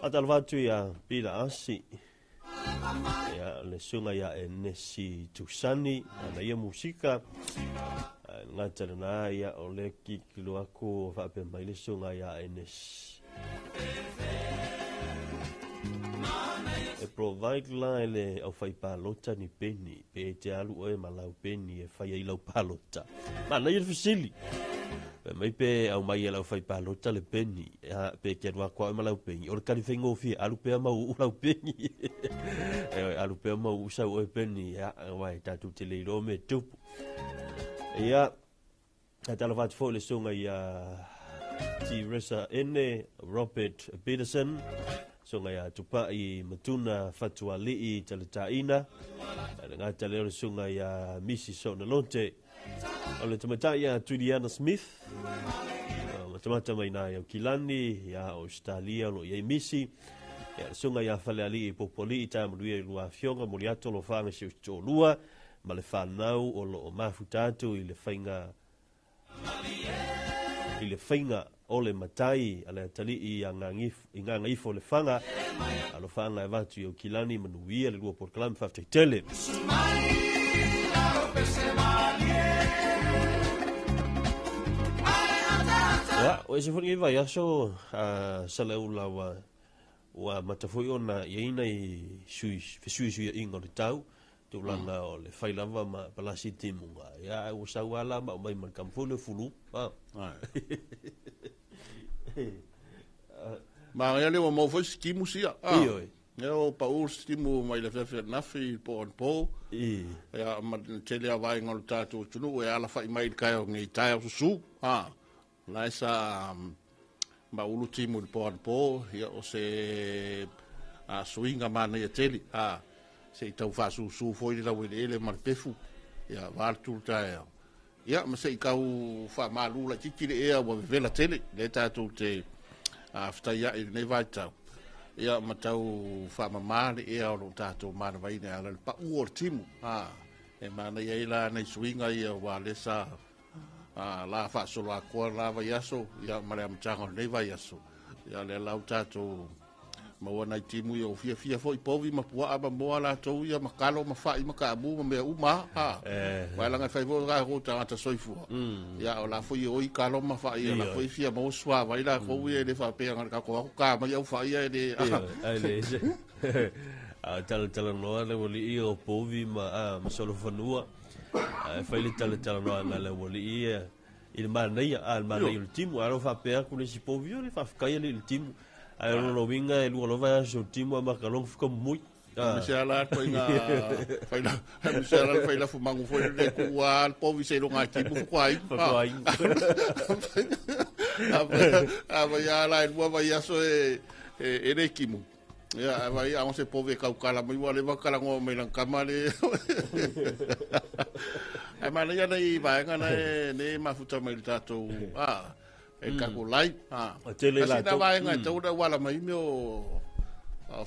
B: Atala whatu ia Pila Asi. Ia le sunga ia e Nesi Tusani ana ia musika. Ngata lena ia o le kikilo aku o whaape mai le sunga ia e Nesi. E provide la e le aufaipalota ni peni pe e te alu oe ma lau peni e fai ai lau palota. Manaia le fesili. Fai mai pe aumai e le aufaipalota le peni, pe e te alu atu lava oe ma lau peni. O le tali faigofie, alu pea ma uu lau peni. Ioe, alu pea ma uu sau oe peni, ia, aua e tatou te le iloa mea e tupu. Ia, Faatalofa atu foi i le susuga ia Teresa Ene Robert Peterson, susuga ia Tupai Matuna Fatualii Taletaina, le gata lea o le susuga ia Misi Soonalote, o le tamaitai ia Juliana Smith, matamata mai nā i Aukilani, ia Australia o lo o i ai Misi, ia le susuga ia Falealii Popoalii Taamanuia i lua afioga, momoli atu alofaga i si ou toalua, ma le fanau o lo o mafuta atu i le faiga i le faiga o le matai a le atalii i Gagaifo Lefaga. Alofaga e avatu i Aukilani, manuia le lua polokalame, faafetai tele. Ia, o ese foi lenei vaiaso a Saleaula ua ua amata foi ona i ai nai sui fesuisuiaiga o le tau Tulaga o le fai lava ma palasi timuga, ia ae ua sau lava la ma aumai ma le tama foi lea fulu. Ah.
H: Manaia lea ua maua foi sitimu sia. Ah.
B: Ioe.
H: Ia o pau sitimu mai le afiafi ananafi po o anapo.
B: I.
H: Ia ma le tele a vaega o le tatou atunuu e alafai mai i le taeao nei, taeao susu. Ah. La e sa maulu timu i le po anapo, ia o se suiga manaia tele, a se i tau faasusu foi le laueleele ma le pefu, ia va le tulu taeao. Ia ma se i tau faamalu laitiiti le ea ua vevela tele, lea tatou te fetaiai i lenei vaitau. Ia ma tau faamama le ea o lo o tatou manavaina e ala i le pau o le timu. A, e manaia ai la nai suiga ia aua lea sa la faasolo atoa la vaiaso ia ma le amataga o lenei vaiaso ia lea la ua tatou maua nai timu ia ua fiafia foi povi ma puaa ma moa latou ia ma kalo ma fai ma kaamu ma mea uma ha aua leaga e fai foi o tatou tagata soifua ia o la foi e oi kalo ma fai ia la foi fia maua suavai latou ia e le faapea na o le tatou o atu ta mai au fai ia e le
B: Ai le ese. A talatalanoa le ualii o povi ma solofanua. Ae fai le talatalanoaga a le aualii ia i le manaia, a le manaia o le timu. Ae faapea atu le isi povi, o le faafetai alii i le timu. Ae o lona uiga e lua lava aso o le timu a makalongo fukamumui.
H: Aemaise lava la ituaiga faila, aemaise lava la le faila fumagu foi lele tuu lava le povi seiloga e timu faatoa inu.
B: Faatoa inu.
H: A vai lava la e lua vaiaso e le timu. Ia, a vai a se pove kau kala mai ua leva kala ngoa mai lang kama le. Ai mana ia nei vaenga na e nei mafuta mai le tatou a e tatou live a.
B: O tele
H: Kasi na
B: latou.
H: vaenga e tau na wala mai me o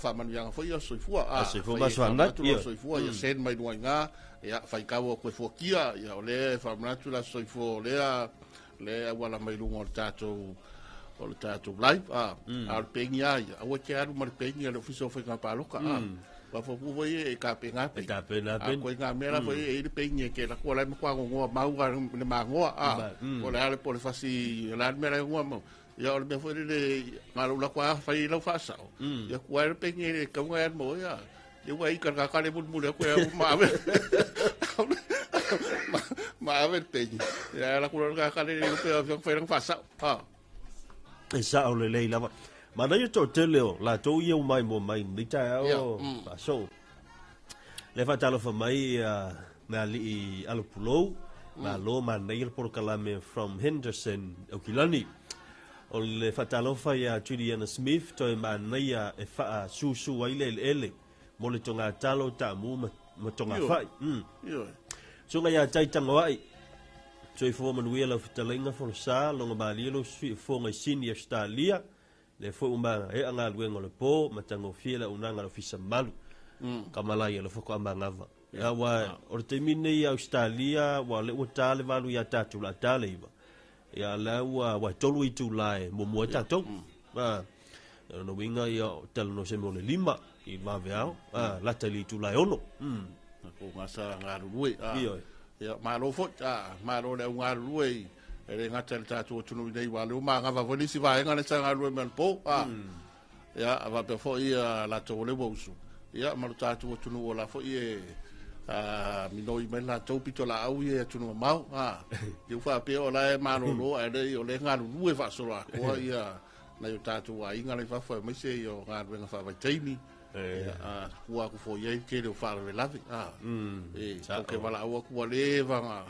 H: whaamanuiaga foi ia soifua.
B: A soifua
H: Fai
B: ma
H: e
B: soanaki,
H: whaamanatu lo
B: ia.
H: soifua, ia send mai luga i ngā, ia whai kaua koe fuakia, ia o lea e whaamanatu la soifua o lea, le auala mai luga o le tatou o le tatou live a a o le pengi a ia aua e te alu ma le pengi a le ofisa o faiga paloka a ua fuafua foi e tapena
B: E
H: pei
B: tapena
H: a
B: pei.
H: koe ngā mea la foi e i le pengi e ke lakoa lai matua ngongoa mau a le magoa a po o le a le po o le fasi o le a le mea la e ngoa mau ia o le mea foi lele ngā lau lakoa a fai i lau faasao ia kua le pengi e le kaunga e alu ma oe a ia ua i ka ka le mulimuli atu e ma ave ma ave le pengi ia la kula ka ka le le pe a fai lang faasao a
B: E sao lelei lava. Manaia toatele o latou ia ua maimoa mai i lenei taeao faasoo. Le faatalofa mai ia me alii Alopulou, malo manaia le polokalame from Henderson, Aukilani. O le faatalofa ia Juliana Smith toe manaia e faasusu ai le eleele mo le togatalo, taamu ma togafai. Susuga ia Tai Tagoai, soifua manuia lau fetalaiga Folosa, logo malie lou siufofoga i Sini, Australia. Lea foi ua maea galuega o le po, matagofie le auaunaga a le Ofisa Mamalu. Kamalai alofa ko amagava. Aua o le taimi lenei i Australia, ua lea ua ta le 8 ia tatou, o le a ta le 9. Ia la ua ua e 3 itula e muamua ai tatou. A, o lona uiga ia o talanoa se mea o le 5 i le vaveao, a, lata i le itula e 6.
H: Ko ngā sa galulue.
B: Ioe.
H: Ia, malo foi, a, malo le au galulue i, e le gata i le tatou atunuu i nei, aua o lea ua magava foi le isi vaega lea sa galulue mai anapo, a, ia, a faapea foi ia latou o lea ua usu. Ia, ma lo tatou atunuu o la foi e minoi mai latou pitolaau ia i atunuu mamao. Ia ua faapea o la e malolo ae le i o lea e galulue faasoloatoa ia nai o tatou aiga la i fafo aemaise ia o galuega faavaitaimi. Ia, tua atu foi i ai le tele o faalavelave. E, tou te valaau atu ua leva ona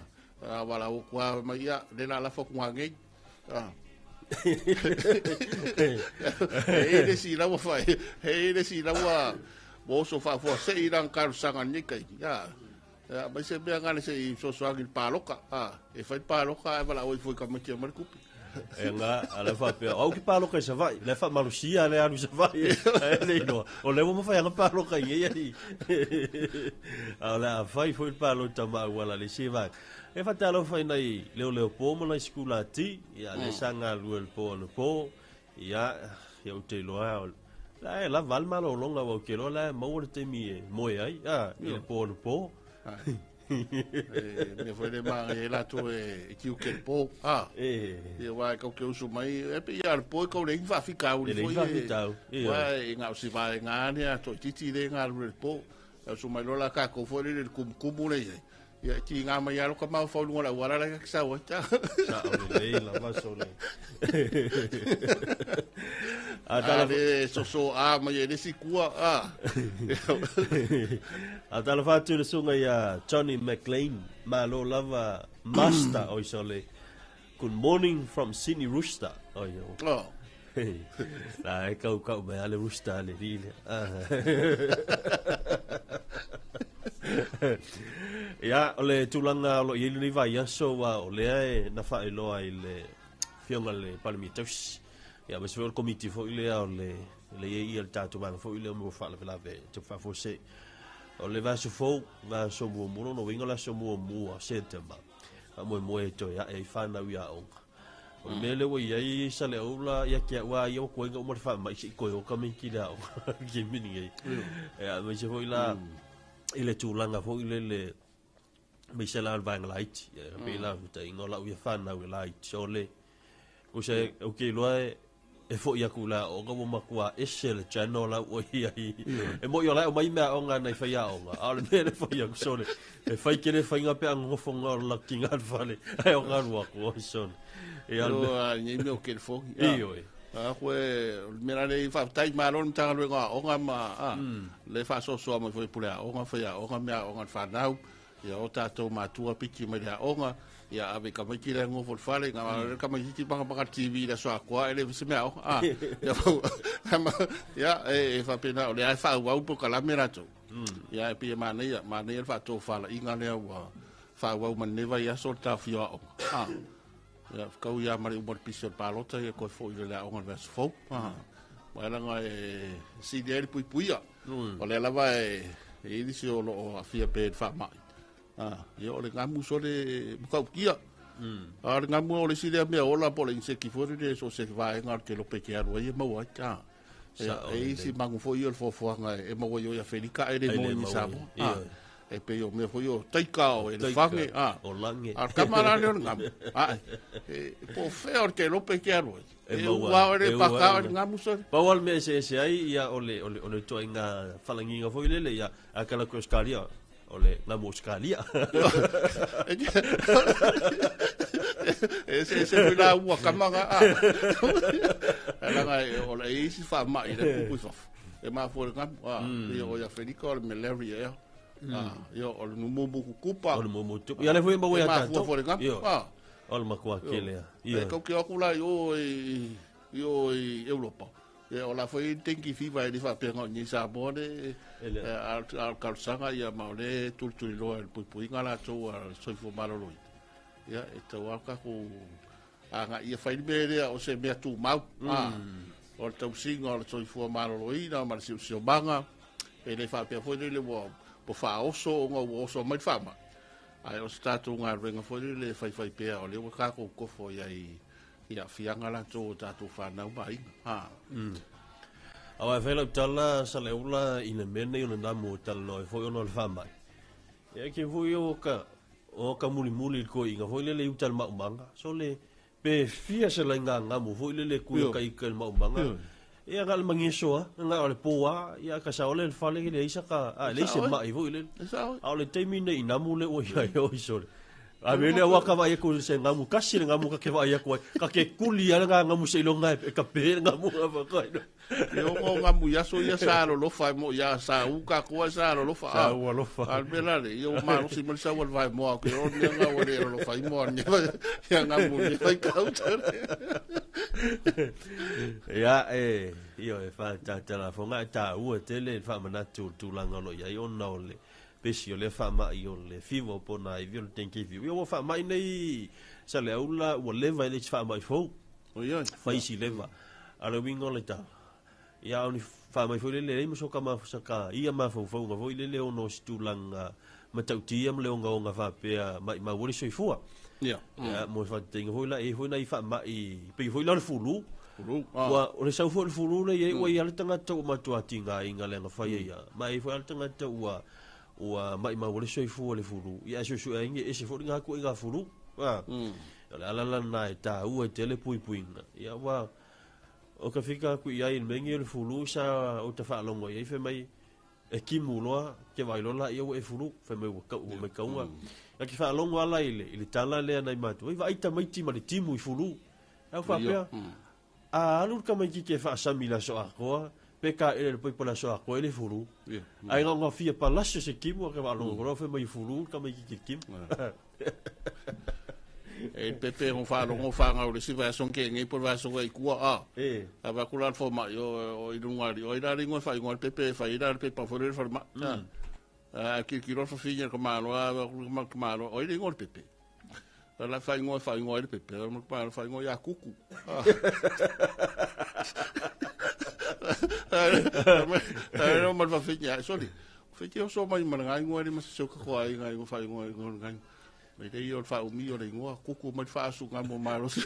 H: valaau atu lava mai, ia, lea o le a lafo atu nanei. E i le isi lau fa e i le isi lau ua oso faafuasei i lana talosaga i lenei taimi. Ia, mai se mea ngale se i fesoasoani i le paloka. E fai le paloka ae valaau ai foi i tamaiti e aumai le tupe.
B: E ngā, a le faapea, au ki paloka i Savaii, le faamalosia le alu i Savaii, e le iloa, o lea ua mafai ona paloka i nei ahi. A o le a fai foi le palota ma auala le isi vaega. E faatalofa i nai leoleo po ma nai sikulati, ia lea sa galulue i le po anapo, ia, ia ou te iloa, la e lava le malologa, aua ou te iloa la e maua le taimi e moe ai, a, i le po anapo.
H: E mea foi le manaia ai latou e tiute i le po, a. Ia aua e kau te usu mai, e pei lava o le po e kau leai ni faafitauli
B: E leai
H: foi
B: ni faafitauli, ioe.
H: Aua e na o si vaega lava lea toaitiiti lea e galulue i le po. E usu mai loa la tatou foi lele i le tumutumu lea e i ai, ia e tiga mai lava lota mafaufau i luga o le auala la e ta te sau ai.
B: Sao lelei lava sole. A
H: A
B: tala
H: le soso a mai e le isi tua, a.
B: A talofa atu i le susuga ia Johnny McLean, malo lava master oi sole. Good morning from Sydney Rooster. Oi o.
H: Oh.
B: La e kau kau mai ale rooster ale li le. Ia, o le tulaga o lo o i ai lenei vaiaso aua o lea e na faailoa i le Afioga i le Palemia Tausi, ia aemaise foi o le Komiti foi lea o le le i ai ia le tatou vaega foi lea mo faalavelave tupu faafuasei. O le vaiaso fou, vaiaso muamua, lona uiga o le aso muamua o Setema, faamoemoe e toe ae ai fanau i aoga. O le mea lea ua i ai Saleaula ia te au lava ia ua tuai ona uma le faamai se i toe o tamaiti i le aoga i le taimi lenei. Ia aemaise foi la i le tulaga foi lele aemaise la o le vaega laiti. Ia pei la o le taitaiga o lau ia fanau e laiti o le tusa ou te iloa e e foi atu i le aoga ua matua ese le channel la ua i ai. E moni o la e aumai meaaoga a nai faiaoga, a o le mea lea e fai atu sole, e fai tele faiga pe a nonofo na o le lakiga o le fale, ae o galu atu oi sole. Ia o le mea.
H: Ua nei mea o telefoni.
B: Ioe.
H: A koe, o le mea la lea, faafetai malo le Matagaluega o Aoga ma a, le faasoasoa mai foi i pule aoga, faiaoga, meaaoga a le fanau, ia o tatou matua piki mai le aoga, ia ave i tamaiti la e nofo i le fale, na o le tamaitiiti magamagana TV i le aso atoa e le fai se meaaoga. A, ia, ia, e faapena, o lea e faaauau le polokalame latou. Ia, e pei e manaia, manaia le faatofalaiga lea ua faaauau mai lenei vaiaso le taofia o aoga. A, ia, fetau ia ma le uma o le pisi o le palota, ia toe foi i le aoga i le vaiaso fou. A, aua leaga e sili ai le puipuia. O lea lava e i ai nisi o lo o aafia pea i le faamai. Ia o le gamu sole matautia. A o le gamu o le isi lea mea ola po o le insect foi lele so o se vaega o le kelope e te alu ai e maua ai.
B: Sao
H: E i ai isi manu foi ia o le foafoaga e maua i o i Afelika ae le maua i Samoa. E pei o mea foi o taika o elefane.
B: O lage.
H: A o le tama la lea o le gamu. E po o fea o le kelope e te alu ai.
B: E
H: E
B: maua
H: ua o le
B: e ua
H: paka o
B: ai
H: le gamu sole.
B: Pau lava le mea e eseese ai, ia, o le, o le, o le ituaiga falagiga foi lele, ia, a kala ku Australia, o le gamu Australia.
H: E eseese foi la ua kama nga a. E leaga e o le isi faamai le pupu i fafo. E mafua i le gamu. A, ia o i Afelika o le malaria ea. A, ia o le numumu kukupa.
B: O le mumu tupu. Ia lea foi e maua
H: E
B: ia
H: mafua
B: tatou.
H: foi i le gamu.
B: Ioe.
H: A.
B: O le matua tele lava.
H: E
B: Ioe.
H: kau ke o atu la i o i o i Europa. Ia o la foi i dengue fever e le faapea na o i nei Samoa le
B: E le.
H: a o le talosaga ia ma o lea e tulituliloa e le puipuiga latou a le soifua maloloina. Ia e tatau lava tatou agai ia fai le mea lea o se mea tumau. O le tausiga o le soifua maloloina ma le siosiomaga e le faapea foi lele ua faaoso ona ua oso mai le faamai. Ae o se tatou galuega foi lele e faifai pea o lea ua tatou kofo i ai i aafiaga latou o tatou fanau ma aiga. Ha.
B: Aua e fai lau tala Saleula i le mea nei o le namu e talanoa ai foi ona o le faamai. Ia ke foi o ka o ka mulimuli i le toeaiina foi lele i uta i le maumaga. So le pe fia se laigagamu foi lele e
H: Ioe.
B: kuiakaika i le maumaga.
H: Ioe.
B: Ia na o le magieso lava, na o le po lava, ia ka sao lea i le fale e leai saka, a e leai se mai foi lele. A o le taimi lenei i namu lea ua i ai, oi sole. A mea lea ua ka vaai atu se gamu tasi le gamu ka ke vaai atu ai. Ka ke kuli lava le gamu seiloga e kape le gamu a fakai.
H: E ono gamu i aso ia sa alolofa e mo ia sa u ka koa sa alolofa.
B: Sa u alofa.
H: A mea la le, ia ua malosi mai le sau a le vae moa ke o mea nga ua le alolofa i moa ni ia gamu ni fai kau
B: Ia e, ioe e faatautalafoga e taua tele le faamanatu o le tulaga o lo o i ai ona o le pesi o lea faamai o le fiva o pona ivi o le dengue fever. Ia ua faamai nei Saleaula ua leva e le isi faamai fou.
H: Oi
B: Fai isi leva. A o le uiga o le tala, ia a o ni faamai foi lele e leai ma soka saka ia mafaufauga foi lele ona o se tulaga matautia ma le ogaoga faapea maimau ai le soifua.
H: Ia.
B: Ia, mo le faataitaiga foi la, e i ai foi nai faamai, pei foi la o le fulu.
H: Fulu.
B: Ua, o le sau foi o le fulu lea e i ai, ua i ai lava le tagata ua matua tigaina le agafai ai lava, ma e i ai foi lava le tagata ua, ua maimau ai le soifua i le fulu. Ia ae suesue ai e ese foi lena ituaiga fulu. A. O le ala la lena e taua ai tele puipuiga. Ia aua o ka fika atu i ai i le mea lenei o le fulu sa ou faalogo i ai fai mai e timu loa ke vaai loa laia ua e fulu, fai mai ua kau ua mai kauga. A ke faalogo lava la i le i le tala lea nai matua, oi vaai tamaiti ma le timu i fulu. Au faapea, a alu le tamaititi e faasami i le aso atoa, pe taele i le paipa i le aso atoa e le fulu. Ae na ona fia palasi o se timu, a ke faalogo atu loa fai mai fulu le tamaititi i le timu.
H: E pepe ho faalogo fanau le isi vaiaso na tea nei po o le vaiaso ua i tua a. Sa vaai atu la le fomai o i luga o ai la le igoa e faaigoa ai le pepe e fai ai la le pepa foi lele i le falemai. Ae tilotilo le fafine i le tamaloa vaai atu le tamaloa, o ai le igoa o le pepe? O la faaigoa e faaigoa ai le pepe, o le tamaloa faaigoa ia Kuku. Ae ma le fafine, sole, fai te oso mai ma le igoa le ma se ka koa ai igoa faaigoa igoa le igoa. Mai le ia o le faaumi o le igoa, kuku mai le faasu ngā mo malosi.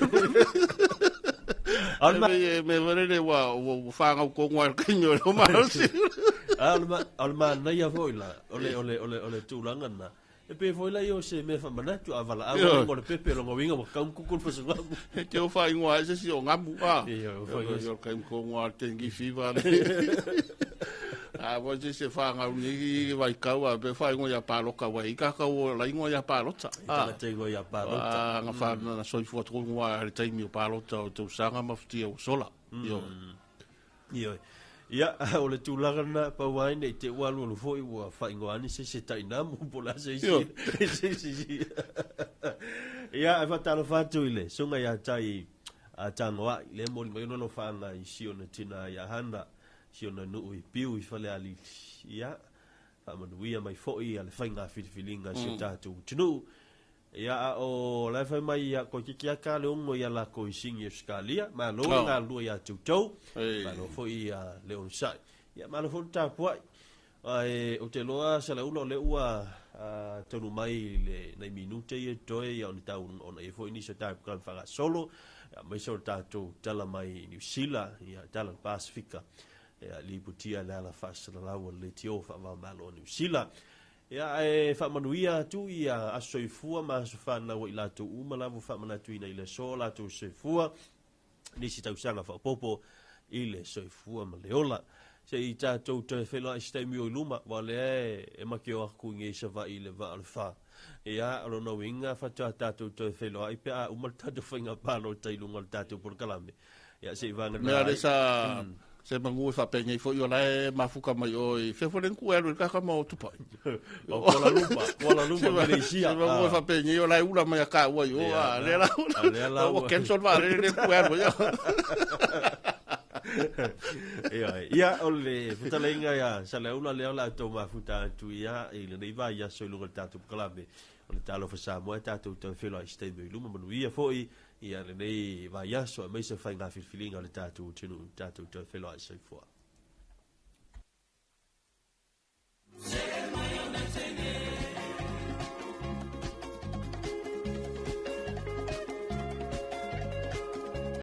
H: E me wale le ua whāngau kongo ai kaimi o le malosi.
B: A o le manaia foi la, o le, o le, o le, o le tulaga na. E pei foi la ia o se mea faamanatu a valaau le igoa o le pepe o lona uiga ua kau kuku le fasugamu.
H: E te o whaingoa ai se si o ngamu.
B: Ia, o whaingoa.
H: O kaimi kongo a dengue fever. A mo se se whāngau ni vai kau a pe whaingoa ia paloka wai i kakau o la ingoa ia palota.
B: I tagata ingoa ia palota.
H: A nga whāna na soifua toko ingoa a le taimi o palota o tausaga ma futia o sola. Ioe.
B: Ioe. Ia, o le tulaga lena, pau ai nei te ua alualu foi ua faaigoa ane se isi e tainamu po o le a se isi. Se isi. Ia, e faatalofa atu i le susuga ia Tai Tagoai, lea e moli mai ona alofaaga i si ona tina ia Hana, si ona nuu i Piu i Falealili. Ia, faamanuia mai foi le faiga filifiliga a si o tatou atunuu. Ia, a o la e fai mai ia koe kiki aka le ogo ia lako i Singi Australia. Malo le galulue ia te outou. Malo foi ia le onosai. Ia, malo foi le tapuai. Ae ou te iloa Saleaula o lea ua taunuu mai le nai minute ia totoe ia ona tau ona i ai foi nisi o tatou programe faagasolo, aemaise o le tatou tala mai i Niu Sila, ia tala i le Pasefika, ia lipotia le ala faasalalau a le leitio faava-o-Malo o Niu Sila. Ia, ae faamanuia atu ia aso soifua ma aso fanau a i latou uma lava ua faamanatuina i le aso o latou soifua, nisi tausaga faaopoopo i le soifua ma le ola. Se i tatou toe feiloai i se taimi o i luma, aua o lea e makeo atu i nei Savaii i le vaa o le fa. Ia, o lona uiga faatoa tatou toe feiloai pe a uma le tatou faiga palota i luga o le tatou polokalame. Ia, se i vagana
H: Mea le
B: ai.
H: sa se manu e faapenei foi o la e mafuka mai o i fea foi le nuku e alu i le kaka ma o tupai.
B: O Kuala Lumpur, Kuala Lumpur, Malaysia.
H: Se manu e faapenei o la e ula mai a kāua i o a lea la
B: a lea la
H: ua cancel vaalele le nuku e alu ai.
B: Ia, ia, o le fetalaiga ia Saleaula lea o le a outou mafuta atu ia i lenei vaiaso i luga o le tatou polokalame o le Talofa Samoa e tatou toe feiloai i se taimi o i luma. Manuia foi ia lenei vaiaso aemaise o faiga filifiliga o le tatou atunuu tatou toe feiloai. Soifua.